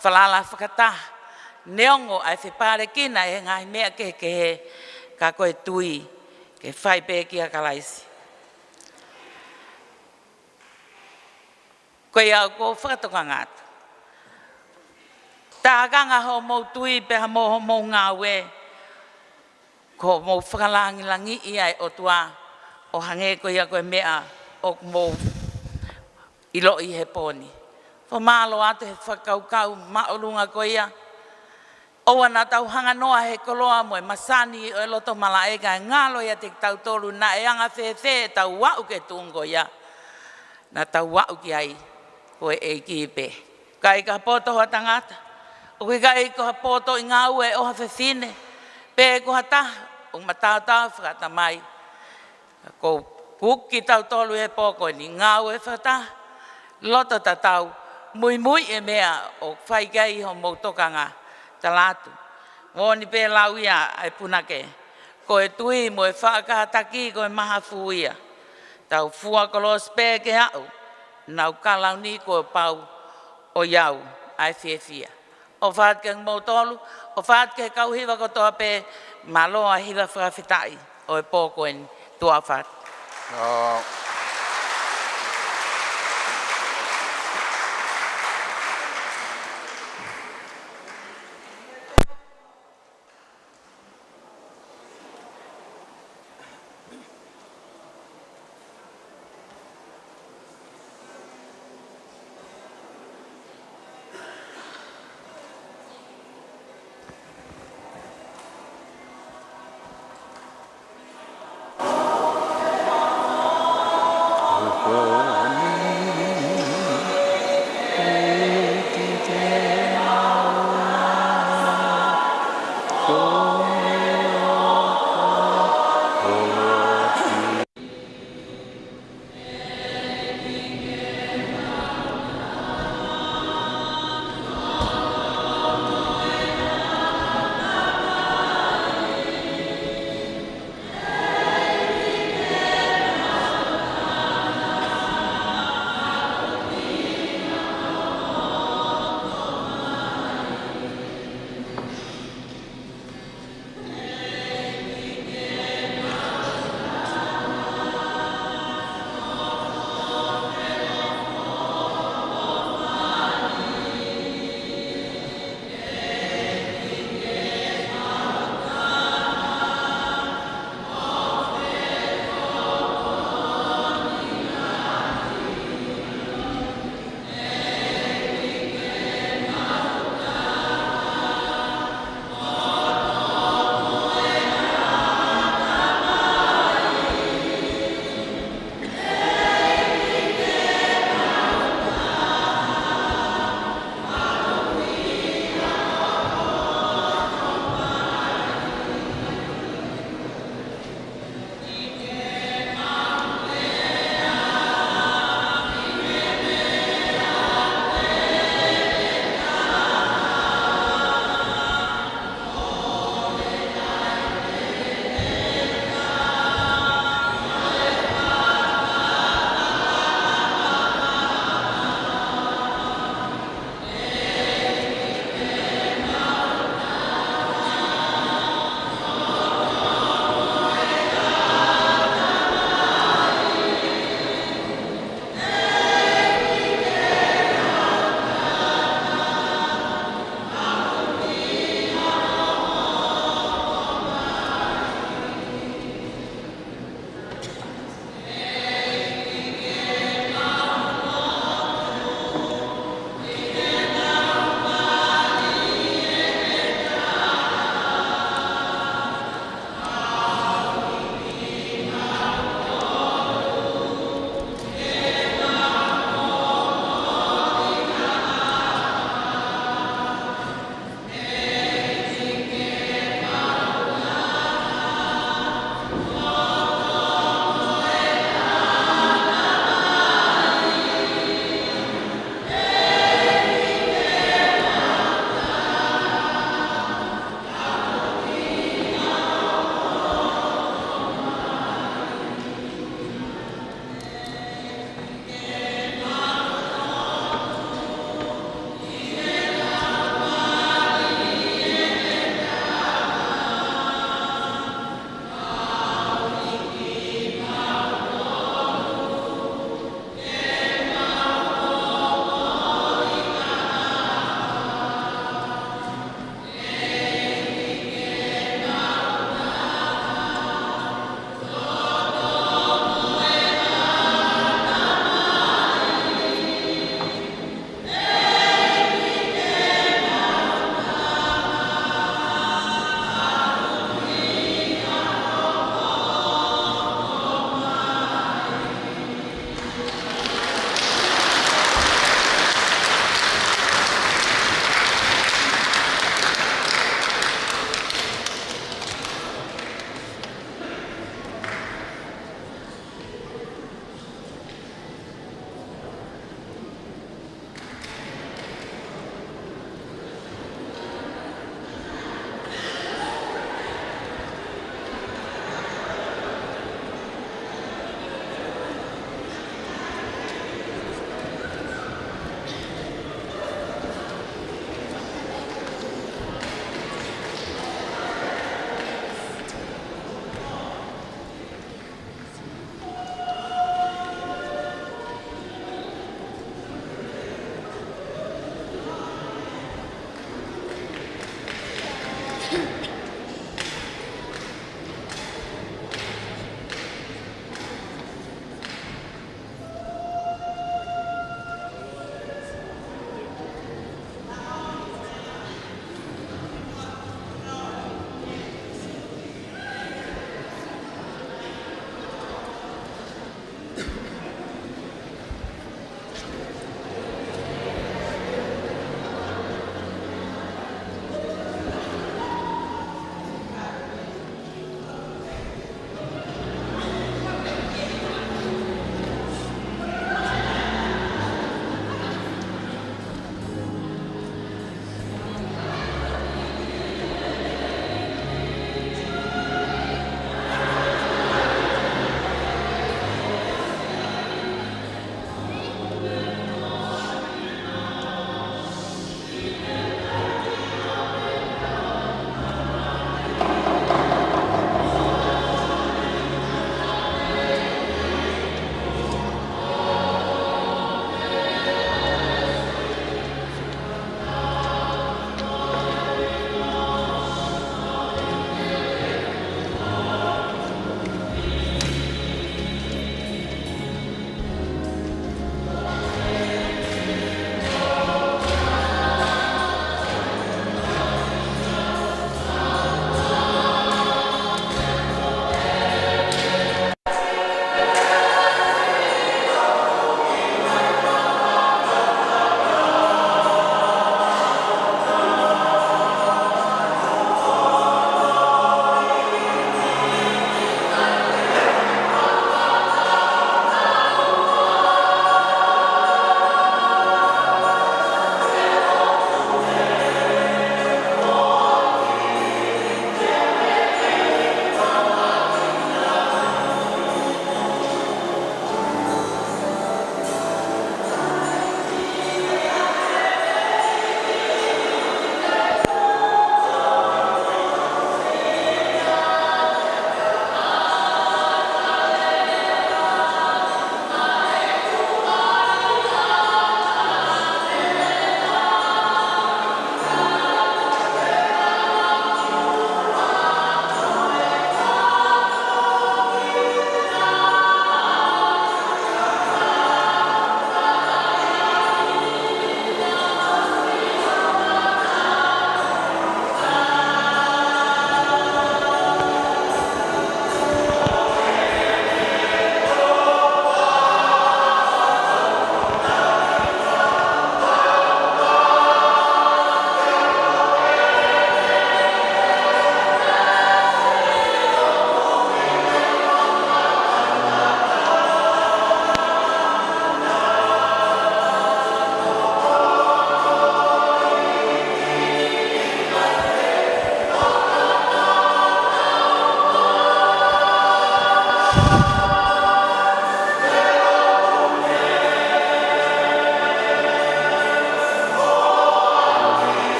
falala fakataha, neongo ʻa e fepālekina ʻe he ngaahi meʻa kehekehe, ka ko e tui, ke fai pē kia Kalaisi. Ko ia ʻoku ou fakatokanga atu. Tākanga hoʻomou tui pea mo hoʻomou ngāue. Ko hoʻomou fakalāngilangiʻi ʻa e ʻOtua ʻo hangē ko ia ko e meʻa ʻoku mou ʻiloʻi he pō ni. Fakamālō atu he fakakaukau māʻolunga ko ia. ʻOua naʻa tau hanganoa he koloa mo e masani ʻo e loto malaʻe kae ngalo ia kiate kitautolu naʻe anga fēfē ʻetau aʻu ki he tuʻunga ko ia. Naʻa tau aʻu ki ai ko e ʻEiki pē. ʻIkai ke poto ha tangata. ʻOku ʻikai ko ha poto ʻi ngāue ʻo ha fefine. Pe ko ha taha ʻoku mataotao fakatamai. Ko u kuki tautolu he pō ko eni ngāue fakataha, loto tatau, muimui e meʻa ʻoku fai ki ai hoʻomou tokanga, tala atu. Moʻoni pē lau ia ʻa e punake, ko e tui mo e faʻa kātaki ko e mahafu ia. Tau fua kolosi pē ke aʻu, nau kalauni kuo pau ʻo ʻiate au ʻa e fiefia. ʻOfa atu kiate kimoutolu, ʻofa atu ki he kau hiva kotoa pē, mālō ʻa e hiva fakafetaʻi ʻo e pō ko eni, tuʻa ʻofa atu. ʻA,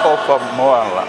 ʻOfa Moala.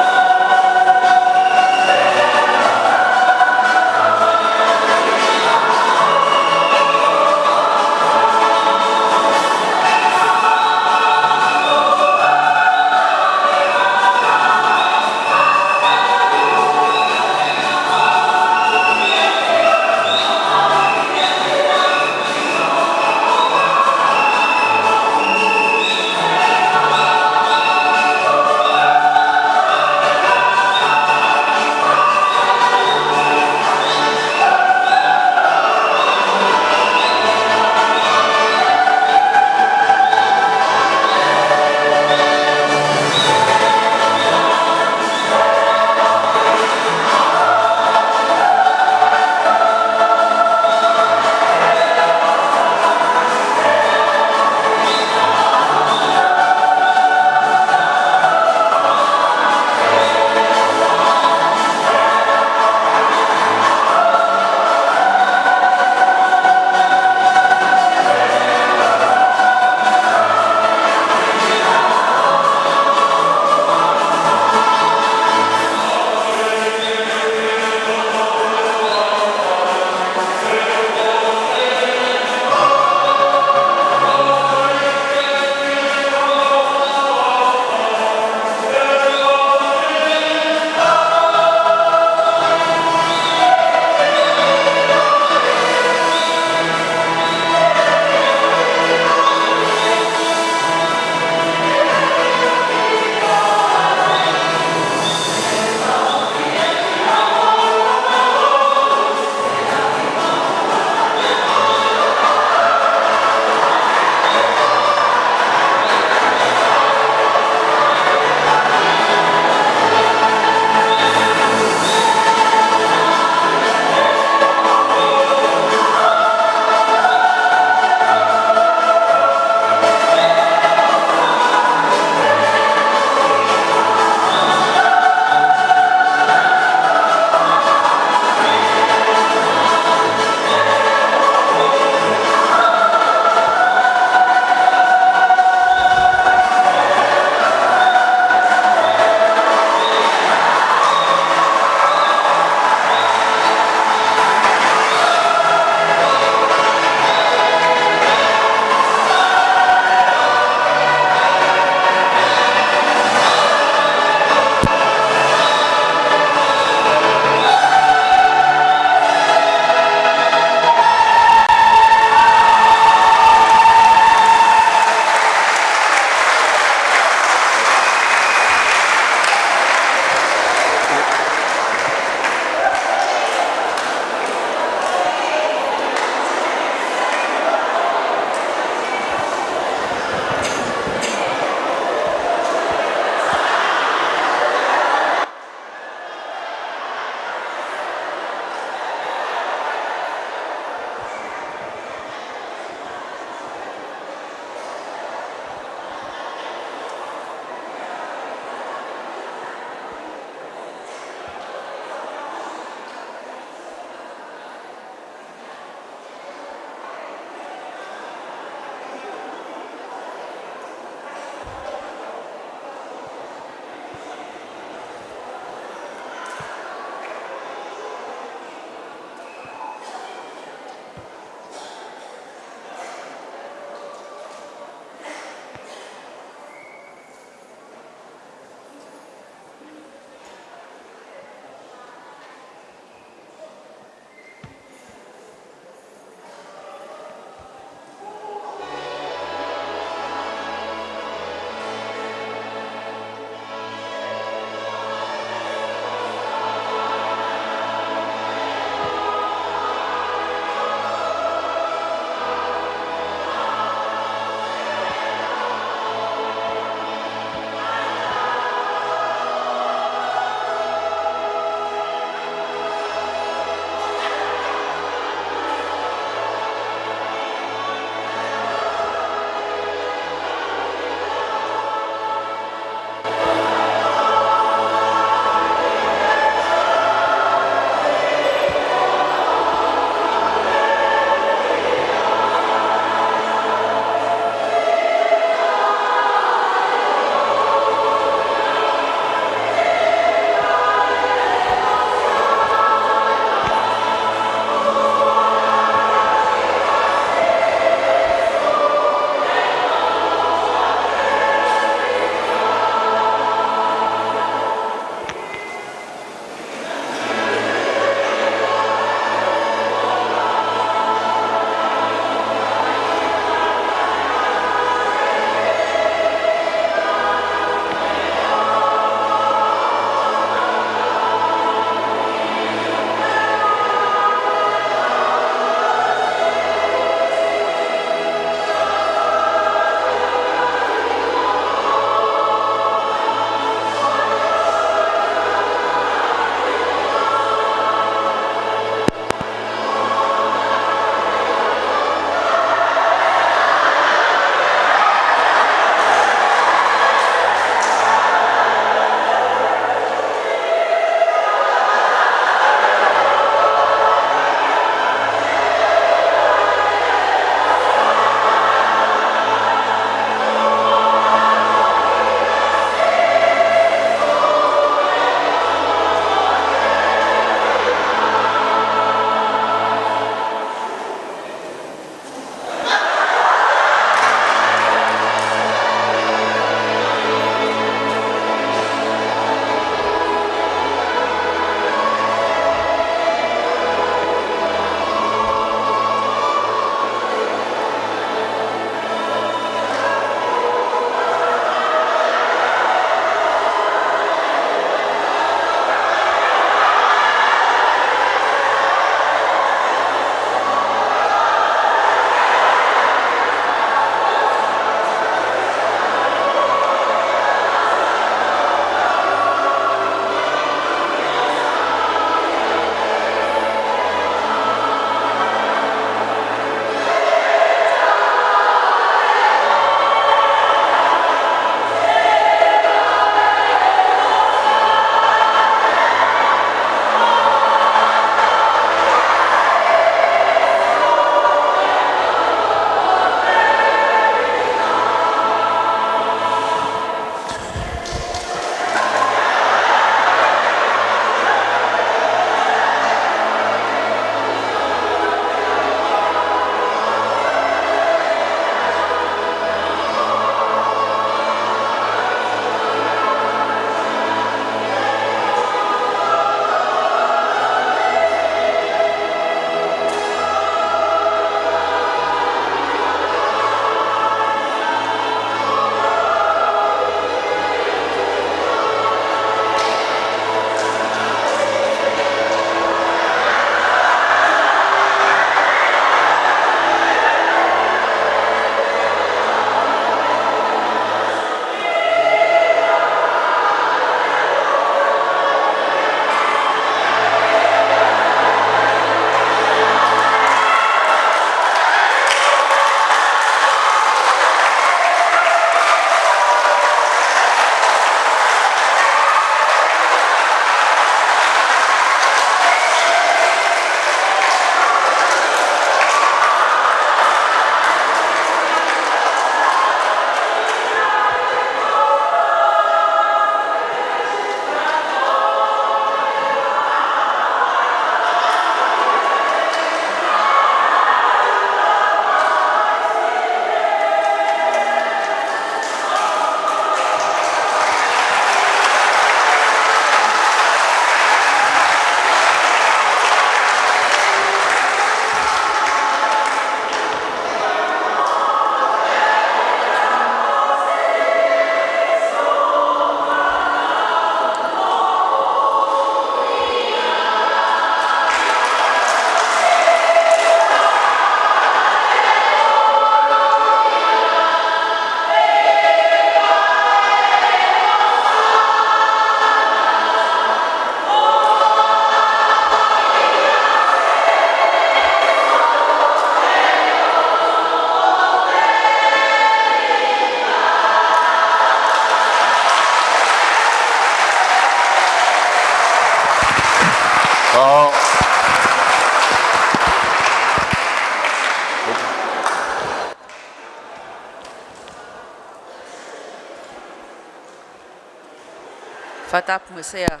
Fakatapu mo e sea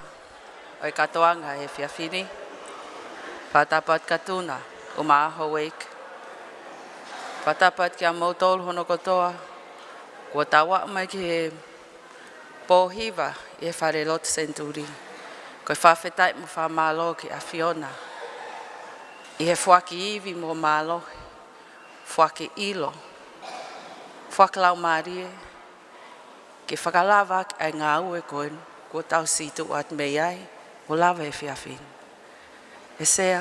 ʻo e kātoanga he efiafi ni. Fakatapu atu kia Tuna, ʻUmaʻā Houeiki. Fakatapu atu kia moutolu hono kotoa kuo tau aʻu mai ki he pō hiva ʻi he Falelotu Senituli. Ko e fakafetaʻi mo e fakamālō ki he ʻAfiona ʻi he foaki ivi mo mālohi, foaki ʻilo, foaki laumālie, ke fakalava ʻaki ʻa e ngāue ko eni kuo tau situʻa atu mei ai ʻo lava he efiafi ni. ʻE sea,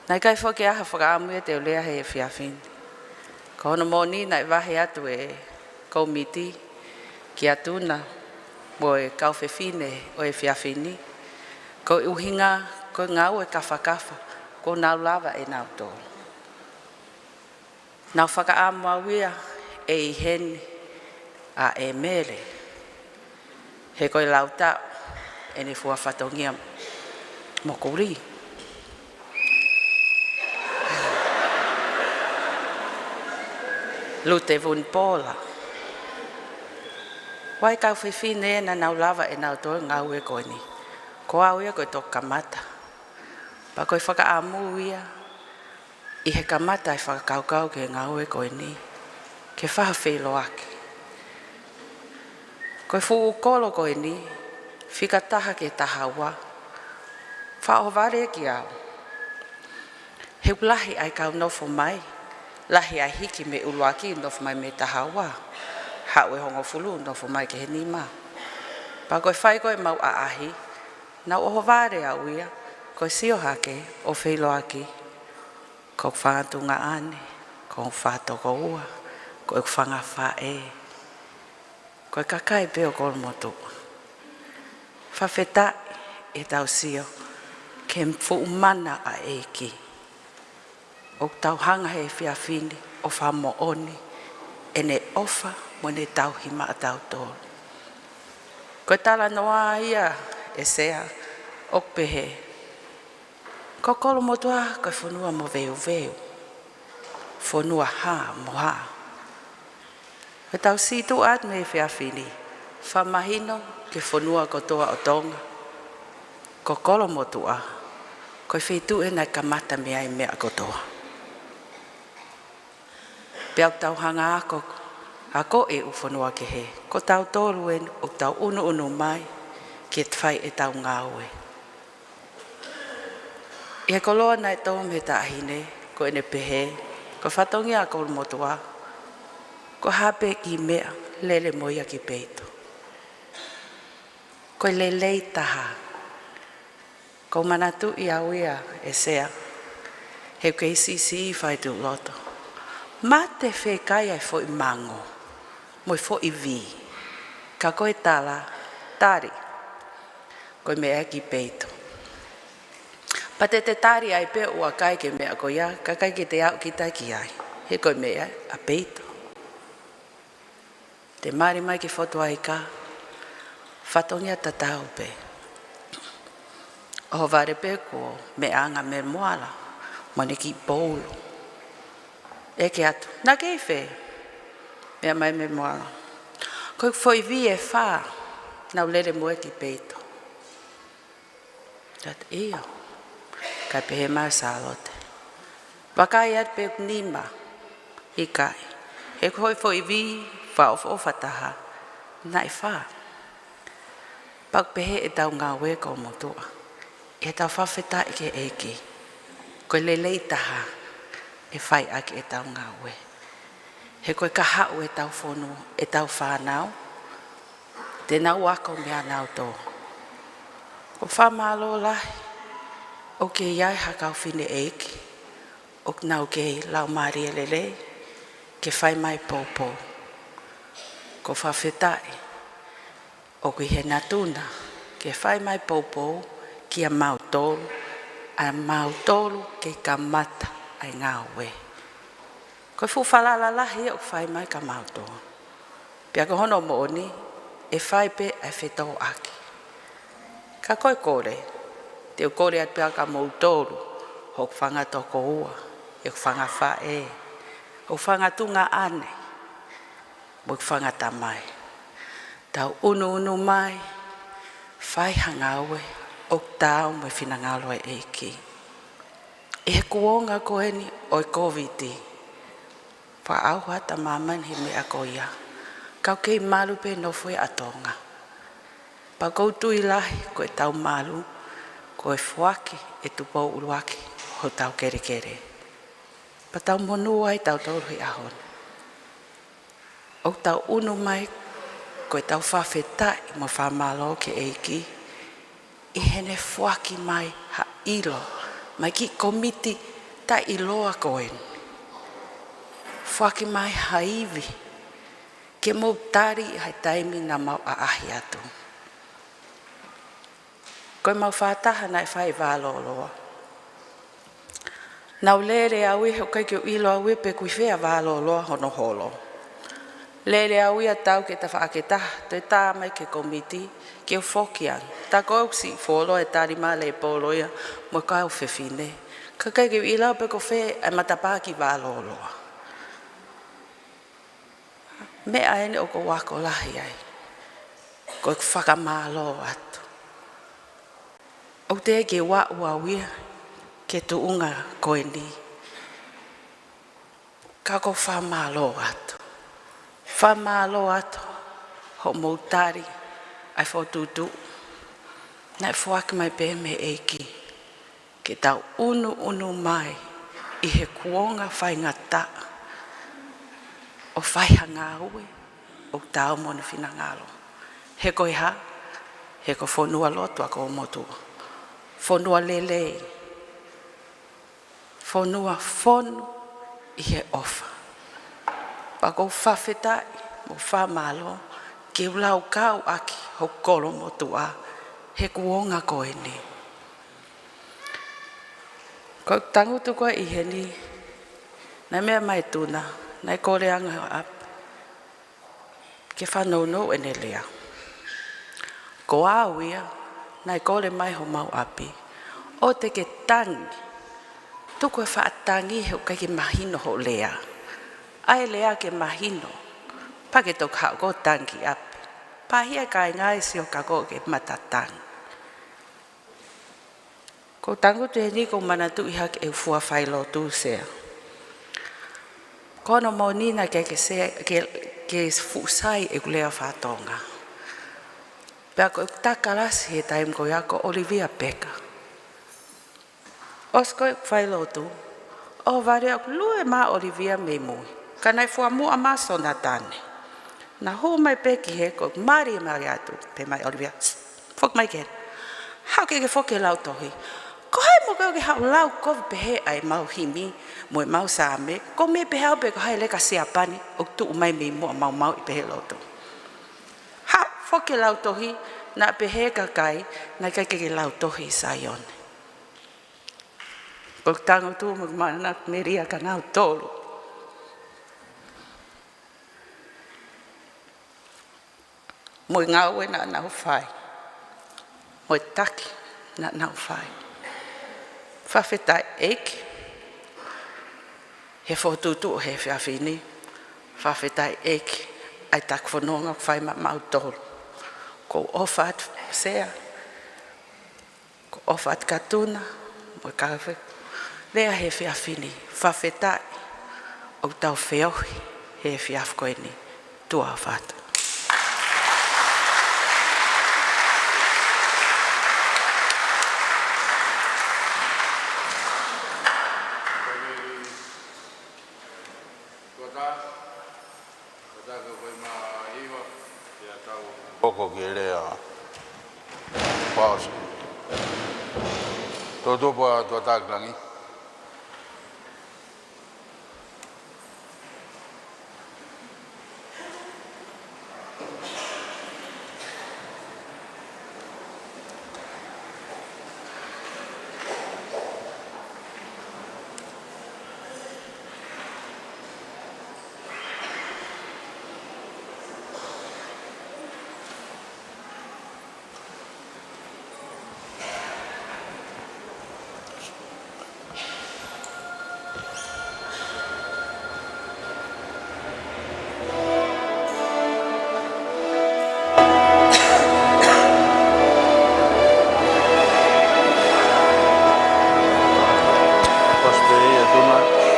naʻe ʻikai foki ha fakaʻamu ia te u lea he efiafi ni. Ko hono moʻoni naʻe vahe atu e kōmiti kia Tuna mo e kau fefine ʻo e efiafi ni, ko e ʻuhinga ko e ngāue kafakafa kuo nau lava ʻe nautolu. Naʻá ku fakaʻamu au ia ʻe ʻi heni ʻa ʻEmele, he ko e lau taʻu ʻene fua fatongia mo Kuli. Lute Vunipola. ʻOku ʻi ai e kau fefine naʻa nau lava ʻe nautolu e ngāue ko eni. Ko au ia ko e toki kamata. Pea ko e fakaʻamu ia ʻi he kamata e fakakaukau ki he ngāue ko eni, ke fakafeʻiloaki. Ko e fuʻu kolo ko eni, fika taha ki he taha ua, fakaʻohovale ki au. He ʻoku lahi ʻa e kau nofo mai, lahi ʻa e hiki mei ʻuluaki nofo mai mei taha ua, haʻu e hongofulu nofo mai ki he nima. Pea ko e fai ko ē ʻemau ʻaʻahi, naʻá ku ʻohovale au ia, ko e sio hake ʻo feʻiloaki, ko ʻeku fanga tuongaʻane, ko ʻeku fanga tokoua, ko ʻeku fanga faʻē, ko e kakai pē ʻo Kolomotuʻa. Fakafetaʻi ʻetau sio ki he fuʻu mana ʻa e ʻEiki. ʻOku tau hanga he efiafi ni ʻo fakamoʻoni ʻene ʻofa mo ʻene tauhi maʻatautolu. Ko e talanoa ia ʻe sea ʻoku pehē, ko Kolomotuʻa ko e fonua moveuveu, fonua hā mo hā. Ko ʻetau situʻa atu mei he efiafi ni, fakamahino ki he fonua kotoa ʻo Tonga, ko Kolomotuʻa ko e feituʻu ē naʻe kamata mei ai e meʻa kotoa. Pea ʻoku tau hanga ʻo ako, ako e ʻū fonua kehe, ko tautolu eni ʻoku tau ʻunuʻunu mai ke fai ʻetau ngāue. ʻI he koloa naʻe tō mei he taʻahine, ko ʻene pehē, ko e fatongia ʻa Kolomotuʻa, ko e hā pē kiʻi meʻa, lele mo ia ki peito. Ko e lelei taha. ʻOku ou manatuʻi au ia ʻe sea, he ʻoku kei siʻisiʻi fai tuʻu loto. Mate fekai ʻa e foʻi mango mo e foʻi vī. Ka ko e tala, tali, ko e meʻa ki peito. Pea te te tali ai pē ʻo ʻikai ke meʻa ko ia, ka ʻikai ke te aʻu kita ki ai. He ko e meʻa ʻa peito. Te mali mai ki Fotu Aika, fatongia tatau pē. ʻOhovale pē ko e meʻa ʻa Memoala mo ʻene kiʻi poulu. ʻEke atu, naʻa ke ʻi fē? Meʻa mai Memoala, ko e foʻi vī ʻe fā naʻá ku lele mo ia ki peito. Tata, ʻio. Kae pehē mai ʻa Sālote, vakai atu pē ʻoku nima. ʻIkai. He ko e foʻi vī fakaʻofoʻofa taha naʻe fā. Pea ʻoku pehē ʻetau ngāue Kolomotuʻa, ʻetau fakafetaʻi ki he ʻEiki, ko e lelei taha ʻe fai ʻaki ʻetau ngāue. He ko e kahaʻu ʻetau fonu, ʻetau fānau, te nau ako meia nautolu. ʻOku ou fakamālō lahi ʻoku kei ʻi ai ha kau fineʻeiki ʻoku nau kei laumālie lelei ke fai mai poupou. ʻOku ou fakafetaʻi ʻoku ʻi he natuna ke fai mai poupou kia mautolu, ʻa mautolu kei kamata ʻa e ngāue. Ko e fuʻu falala lahi ʻoku fai mai kia mautolu. Pea ko hono moʻoni, ʻe fai pē ʻa e fetōʻaki. Ka ko e kole, te u kole atu pē kia moutolu, hoku fanga tokoua, ʻeku fanga faʻē, hoku fanga tuongaʻane, mo ʻeku fanga tamai. Tau ʻunuʻunu mai, Fai ha ngāue ʻoku taau mo e finangalo ʻo e ʻEiki. ʻI he kuonga ko eni ʻo e Kōviti, fakaʻauha atu ʻa māmani he meʻa ko ia. Ka ʻoku kei malu pē nofo ʻa Tonga. Pea ʻoku ou tui lahi ko ʻetau malu, ko e foaki ʻe Tupou ʻUluaki hotau kelekele. Pea tau monū ai tautolu he ʻaho ni. ʻOku tau ʻunu mai ko ʻetau fakafetaʻi mo e fakamālō ki he ʻEiki ʻi heʻene foaki mai ha ʻilo mai ki he kōmiti taʻeʻiloa ko eni. Foaki mai ha ivi ke mou tali ʻi he taimi naʻa mau ʻaʻahi atu. Ko ʻemau fakataha naʻe fai ʻi Valoloa. Naʻa ku lele au ia, he ʻoku ʻikai ke u ʻilo au ia pe ʻoku ʻi fē ʻa Valoloa hono holo. Lele au ia ʻo tau ki he tafaʻaki ʻe taha, toe tā mai ki he kōmiti ke u foki ange. Tā ko ʻeku siʻi fuoloa ʻe tali mai ʻa Lepolo ia mo e kau fefine. Ka ʻikai ke u ʻilo au pe ko fē ʻa e matapā ki Valoloa. Meʻa eni ʻoku ou ako lahi ai, ko ʻeku fakamālō atu. ʻOku teʻeki ke u aʻu au ia ki he tuʻunga ko eni. Ka ʻoku ou fakamālō atu. Fakamālō atu hoʻomou tali ʻa e fokotuʻutuʻu naʻe foaki mai pē mei he ʻEiki ke tau ʻunuʻunu mai ʻi he kuonga faingataʻa ʻo fai ha ngāue ʻoku taau mo hono finangalo. He ko e hā? He ko e fonua lotu ʻa ko e motuʻa. Fonua lelei. Fonua fonu ʻi he ʻofa. Pea ʻoku ou fakafetaʻi mo fakamālō ke u laukau ʻaki hoku kolomotuʻa he kuonga ko eni. Ko e tangutu ko ē ʻi heni, naʻe meʻa mai Tuna, naʻe kole ange ʻe he ʻapi ke fanongo ʻene lea. Ko au ia, naʻe kole mai homau ʻapi ʻoua te ke tangi. Tuku e faʻa tangi he ʻoku ʻikai ke mahino hoʻo lea. ʻAi e lea ke mahino, pea ke toki haʻu ʻo tangi ʻapi. Pea hia e kāinga ʻe sio ka ko ke mata tangi. Ko e tangutu eni ʻoku ou manatuʻi hake ʻeku fua failotu, Sea. Ko hono moʻoni naʻe ʻikai ke Sea, ke, ke fuʻu sai ʻeku lea faka-Tonga. Pea ko ʻeku takalasi he taimi ko ia ko ʻOlivia Peka. ʻOsi ko ʻeku failotu, ʻohovale ʻoku lue mai ʻa ʻOlivia mei mui. Ka naʻe fuamuʻa mai ʻa Sonatane. Naʻa ku hū mai pē ki hē, ko e mali e mali atu, pehē mai ʻOlivia, "Foki mai ki hē. Haʻu ke ke foki e lautohi. Ko hai mo ke ʻoua ke haʻu lau kovi pehē ʻa ʻemau himi mo ʻemau Saame, ko e meʻa pehē au pe ko hai e leka Siapani ʻoku tuʻu mai mei muʻa maumauʻi pehē lotu. Haʻu foki e lautohi, naʻa pehē e kakai, naʻe ʻikai ke ke lautohi ʻi Saione." Ko e tangutu mo e manatu melie kia nautolu. Mo e ngāue naʻa nau fai. Mo e taki naʻa nau fai. Fakafetaʻi ʻEiki he fokotuʻutuʻu he efiafi ni. Fakafetaʻi ʻEiki ʻa e taki fononga ʻoku fai maʻamautolu. ʻOku ou ʻofa atu Sea. ʻOku ou ʻofa atu kia Tuna mo e kau fefine he efiafi ni. Fakafetaʻi ʻoku tau feohi he efiafi ko eni. Tuʻa ʻofa atu. Hoko ki he lea. Pause. Tuʻa tupu ʻa Tuʻa Taki Langi.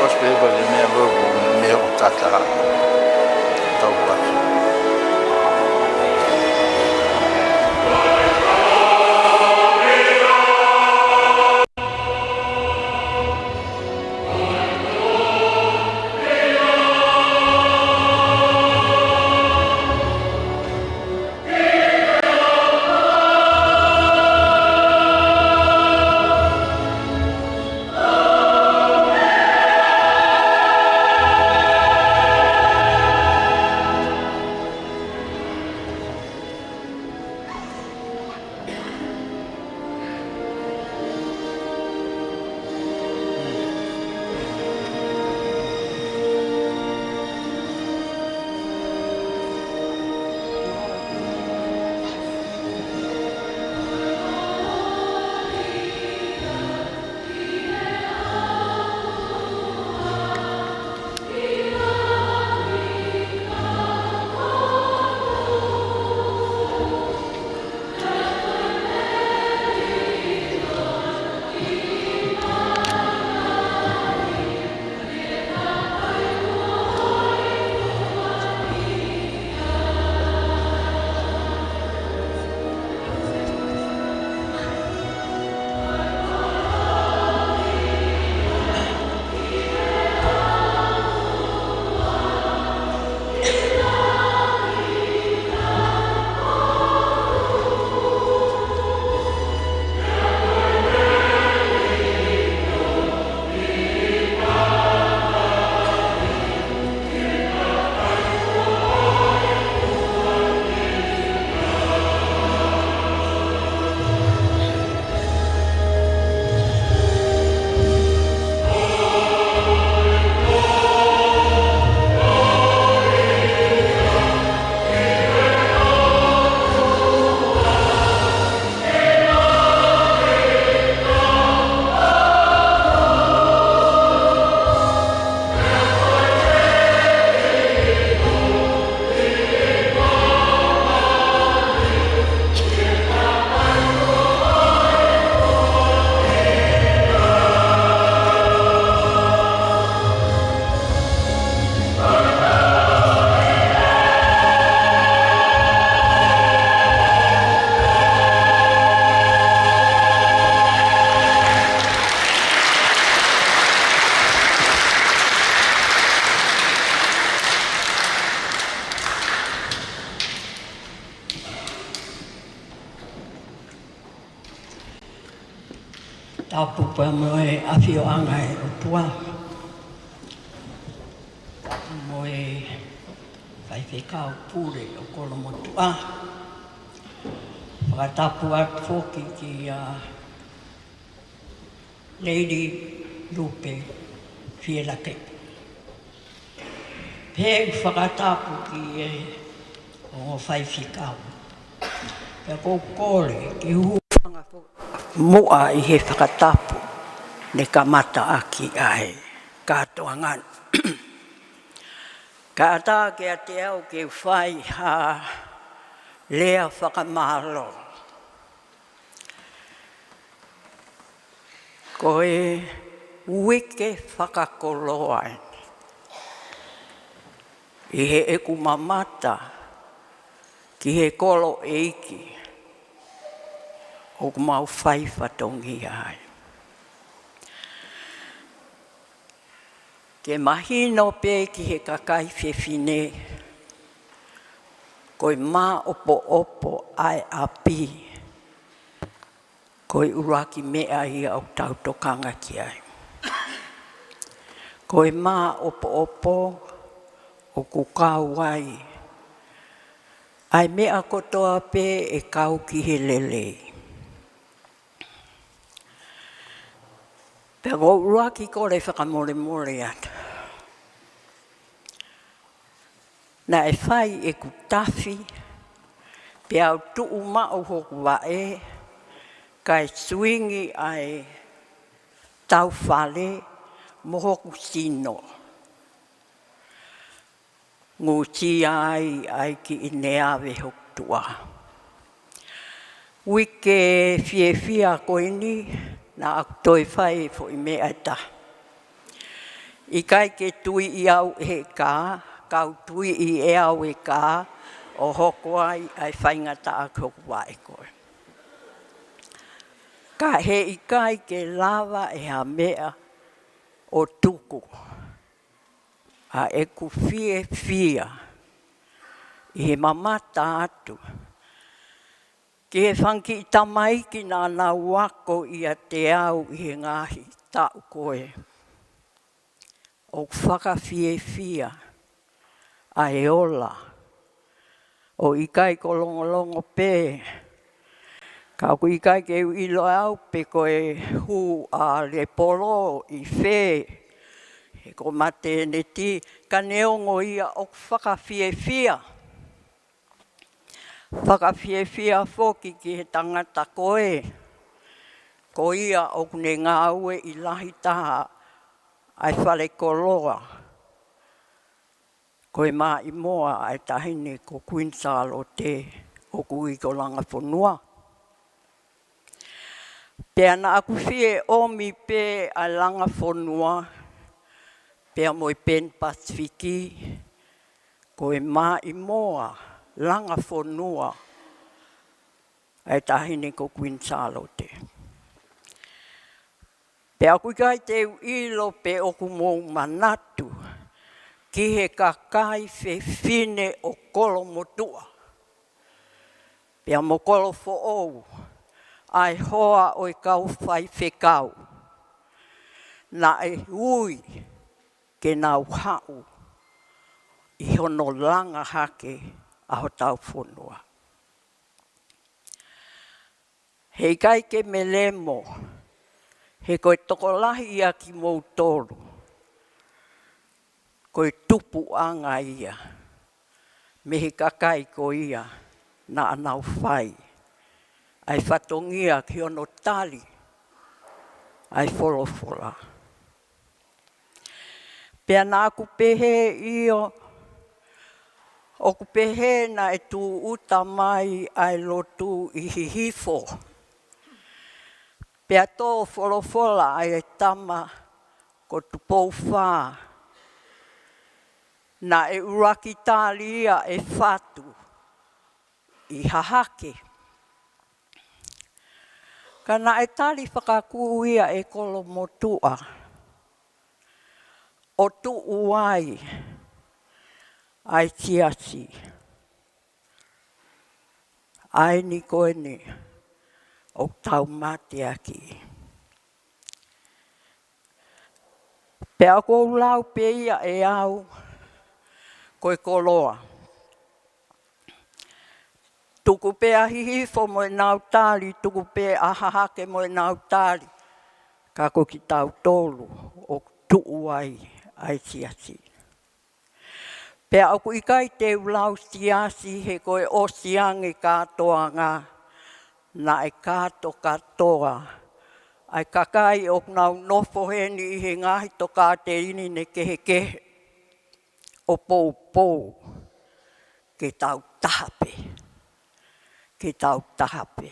Kosi pē ko e meʻa ko e meʻa ʻoku tata. Tau atu. Tapu pea mo e ʻafioʻanga ʻo e ʻOtua. Tapu mo e faifekau pule ʻo Kolomotuʻa. Fakatapu atu foki kia Lady Lupe Fielake. Pea u fakatapu ki he ongo faifekau. Pea ʻoku ou kole ke u hūfanga muʻa ʻi he fakatapu ne kamata ʻaki ʻa e kātoanga ni. Kae ʻatā kiate au ke u fai ha lea fakamālō. Ko e uike fakakoloa eni. ʻI heʻeku mamata ki he kolo ʻeiki ʻoku mau fai fatongia ai. Ke mahino pē ki he kakai fefine, ko e māʻopoʻopo ʻa e ʻapi, ko e ʻuluaki meʻa ia ʻoku tau tokanga ki ai. Ko e māʻopoʻopo ʻoku kau ai ʻa e meʻa kotoa pē ʻe kau ki he lelei. Pea ʻoku ou ʻuluaki kole fakamolemole atu. Naʻe fai ʻeku tafi, pea u tuʻu maʻu hoku vaʻe, kae suingi ʻa e taufale mo hoku sino. Ngusia ai ʻa e kiʻi neave hoku tuʻa. Uike fiefia ko eni, naʻa ku toe fai e foʻi meʻa ʻe taha. ʻIkai ke tuiʻi au ʻe he kā, kau tuiʻi ʻe au e kā, ʻo hoko ai ʻa e faingataʻa ki hoku vaʻe ko ē. Ka heʻikai ke lava ʻe ha meʻa ʻo tuku ʻa ʻeku fiefia ʻi he mamata atu ki he fanga kiʻi tamaiki naʻa nau ako ʻiate au ʻi he ngaahi taʻu ko ē. ʻOku fakafiefia ʻa e ola, ʻo ʻikai ko longolongo pē. Ka ʻoku ʻikai ke u ʻilo au pe ko e hū ʻa Lepolo ʻi fē, he ko mateneti, ka neongo ia ʻoku fakafiefia. Fakafiefia foki ki he tangata ko ē, ko ia ʻoku ne ngāueʻi lahi taha ʻa e falekoloa, ko e maʻimoa ʻa e taʻahine ko Kuini Sālote, ʻoku ui ko Langafonua. Pea naʻa ku fie ʻomi pē ʻa Langafonua, pea mo e Pan Pacific, ko e maʻimoa Langafonua ʻa e taʻahine ko Kuini Sālote. Pea ʻoku ʻikai te u ʻilo pe ʻoku mou manatu ki he kakai fefine ʻo Kolomotuʻa pea mo Kolofoʻou, ʻa e hoa ʻo e kau faifekau naʻe ui ke nau haʻu ʻi hono langa hake ʻa hotau fonua. Heʻikai ke melemo, he ko e tokolahi ia kimoutolu, ko e tupuʻanga ia mei he kakai ko ia naʻa nau fai ʻa e fatongia ki hono tali ʻa e folofola. Pea naʻa ku pehē ʻio, ʻoku pehē naʻe tūʻuta mai ʻa e lotu ʻi Hihifo. Pea tō folofola ʻa e tama ko Tupoufā, naʻe ʻuluaki tali ia ʻe Fatu ʻi Hahake. Ka naʻe tali fakakū ia ʻe Kolomotuʻa ʻo tuʻu ai ʻa e siasi. ʻA eni ko eni ʻoku tau mateaki. Pea ʻoku ou lau pē ia ʻe au ko e koloa. Tuku pē ʻa Hihifo mo ʻenau tali, tuku pē ʻa Hahake mo ʻenau tali, ka ko kitautolu ʻoku tuʻu ai ʻa e siasi. Pea ʻoku ʻikai te u lau siasi he ko e ʻosi ange kātoanga, naʻe kātokātoa ʻa e kakai ʻoku nau nofo heni ʻi he ngaahi tokāteline kehekehe ʻo poupou ke tau taha pē, ke tau taha pē.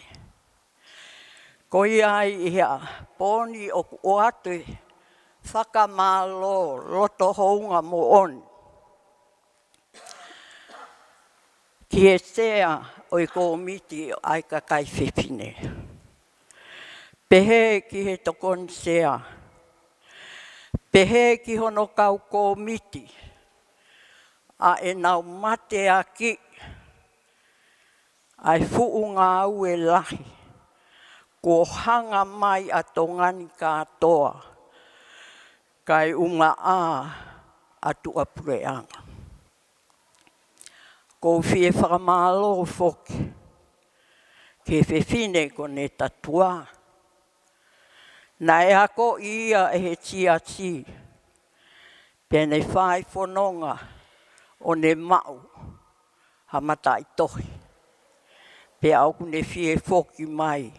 Ko ia ai ʻi he ʻaho ni ʻoku ʻoatu e fakamālō loto houngaʻia moʻoni ki he sea ʻo e kōmiti ʻa e kakai fefine. Pehē ki he tokoni sea. Pehē ki hono kau kōmiti ʻa ʻenau mateaki ʻa e fuʻu ngāue lahi kuo hanga mai ʻa Tonga ni kātoa, kae ʻumaʻā ʻa tuʻapuleʻanga. ʻOku ou fie fakamālō foki ki he fefine ko Netatua. Naʻe akoʻi ia ʻe he siasi, pea ne fai fononga ʻo ne maʻu ha mataʻitohi. Pea ʻoku ne fie foki mai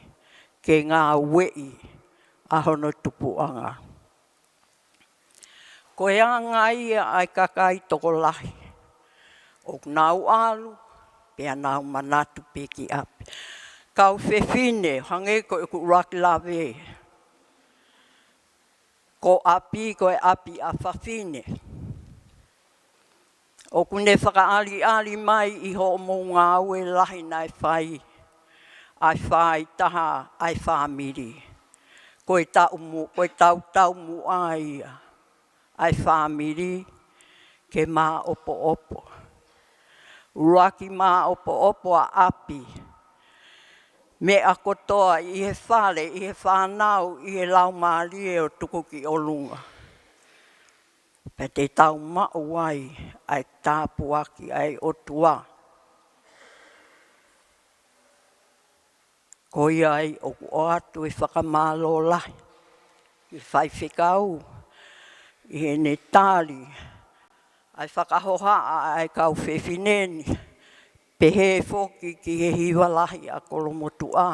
ke ngāueʻi ʻa hono tupuʻanga. Ko e anga ia ʻa e kakai tokolahi ʻoku nau ʻalu, pea nau manatu pē ki ʻapi. Kau fefine, hangē ko ʻeku ʻuluaki lave, Ko ʻapi, ko e ʻapi ʻa fafine. ʻOku ne fakaʻaliʻali mai ʻi hoʻomou ngāue lahi naʻe fai, ʻa e fāitaha ʻa e fāmili. Ko e taʻumu-, ko e tautaumuʻa ia ʻa e fāmili ke māʻopoʻopo. ʻUluaki māʻopoʻopo ʻa ʻapi. Meʻa kotoa ʻi he fale, ʻi he fānau, ʻi he laumālie ʻo tuku ki ʻolunga. Pea te tau maʻu ai ʻa e tāpuaki ʻa e ʻOtua. Ko ia ai ʻoku ʻoatu e fakamālō lahi ki he faifekau ʻi heʻene tali ʻa e fakahohaʻa ʻa e kau fefine ni, pehē foki ki he hiva lahi ʻa Kolomotuʻa.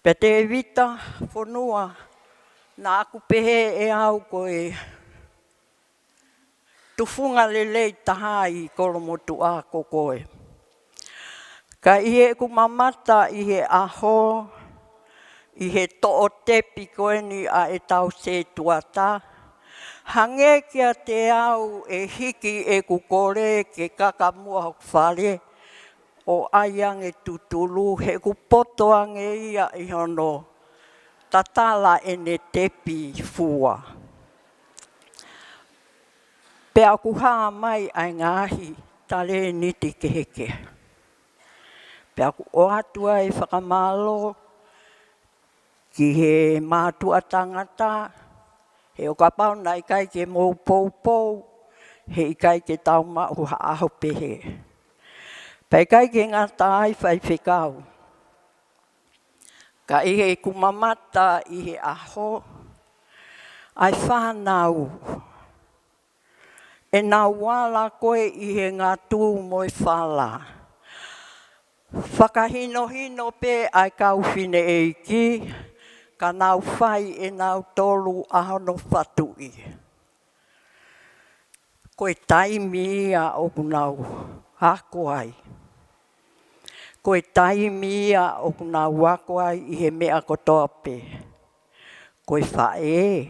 Pea Tēvita Fonua, naʻa ku pehē ʻe au ko e tufunga lelei taha ʻi Kolomotuʻa ko koe. Ka ʻi heʻeku mamata ʻi he ʻaho, ʻi he toʻo tepi ko eni ʻa ʻetau sētuata, hangē kiate au ʻe hiki ʻeku kole ke kaka muʻa hoku fale, ʻo ʻai ange tutulu, heʻeku poto ange ia ʻi hono tatala ʻene tepi fua. Pea ʻoku hā mai ʻa e ngaahi talēniti kehekehe. Pea ʻoku ʻoatu ai e fakamālō ki he mātuʻa tangata, he ʻo kapau naʻe ʻikai ke mou poupou, he ʻikai ke tau maʻu ha ʻaho pehē. Pea ʻikai ke ngata ai, faifekau. Ka ʻi heʻeku mamata ʻi he ʻaho, ʻa e fānau, ʻenau ala ko ē ʻi he ngatu mo e fala. Fakahinohino pē ʻa e kau fineʻeiki, ka nau fai ʻe nautolu ʻa hono fatuʻi. Ko e taimi ia ʻoku nau ako ai. Ko e taimi ia ʻoku nau ako ai ʻi he meʻa kotoa pē. Ko e faʻē,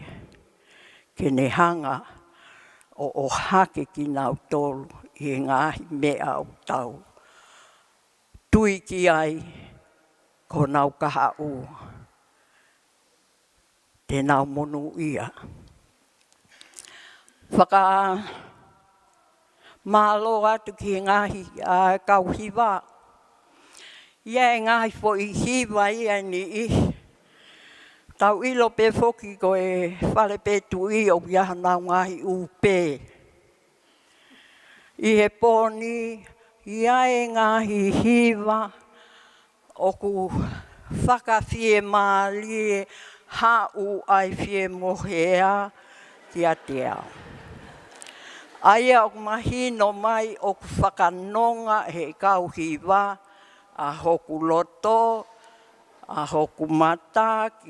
ke ne hanga ʻo ʻohake kinautolu ʻi he ngaahi meʻa ʻoku tau tui ki ai, ko honau kahaʻu te nau monūʻia. Fakamālō atu ki he ngaahi, ʻa, kau hiva. ʻI ai e ngaahi foʻi hiva ia ʻe niʻihi. Tau ʻilo pē foki ko e fale pē tuʻi ʻoku ʻi ai honau ngaahi ʻū pē. ʻI he pō ni, ʻi ai e ngaahi hiva ʻoku fakafiemālie haʻu ai fie mohea kiate au. ʻA ia ʻoku mahino mai ʻoku fakanonga he kau hiva ʻa hoku loto, ʻa hoku mata,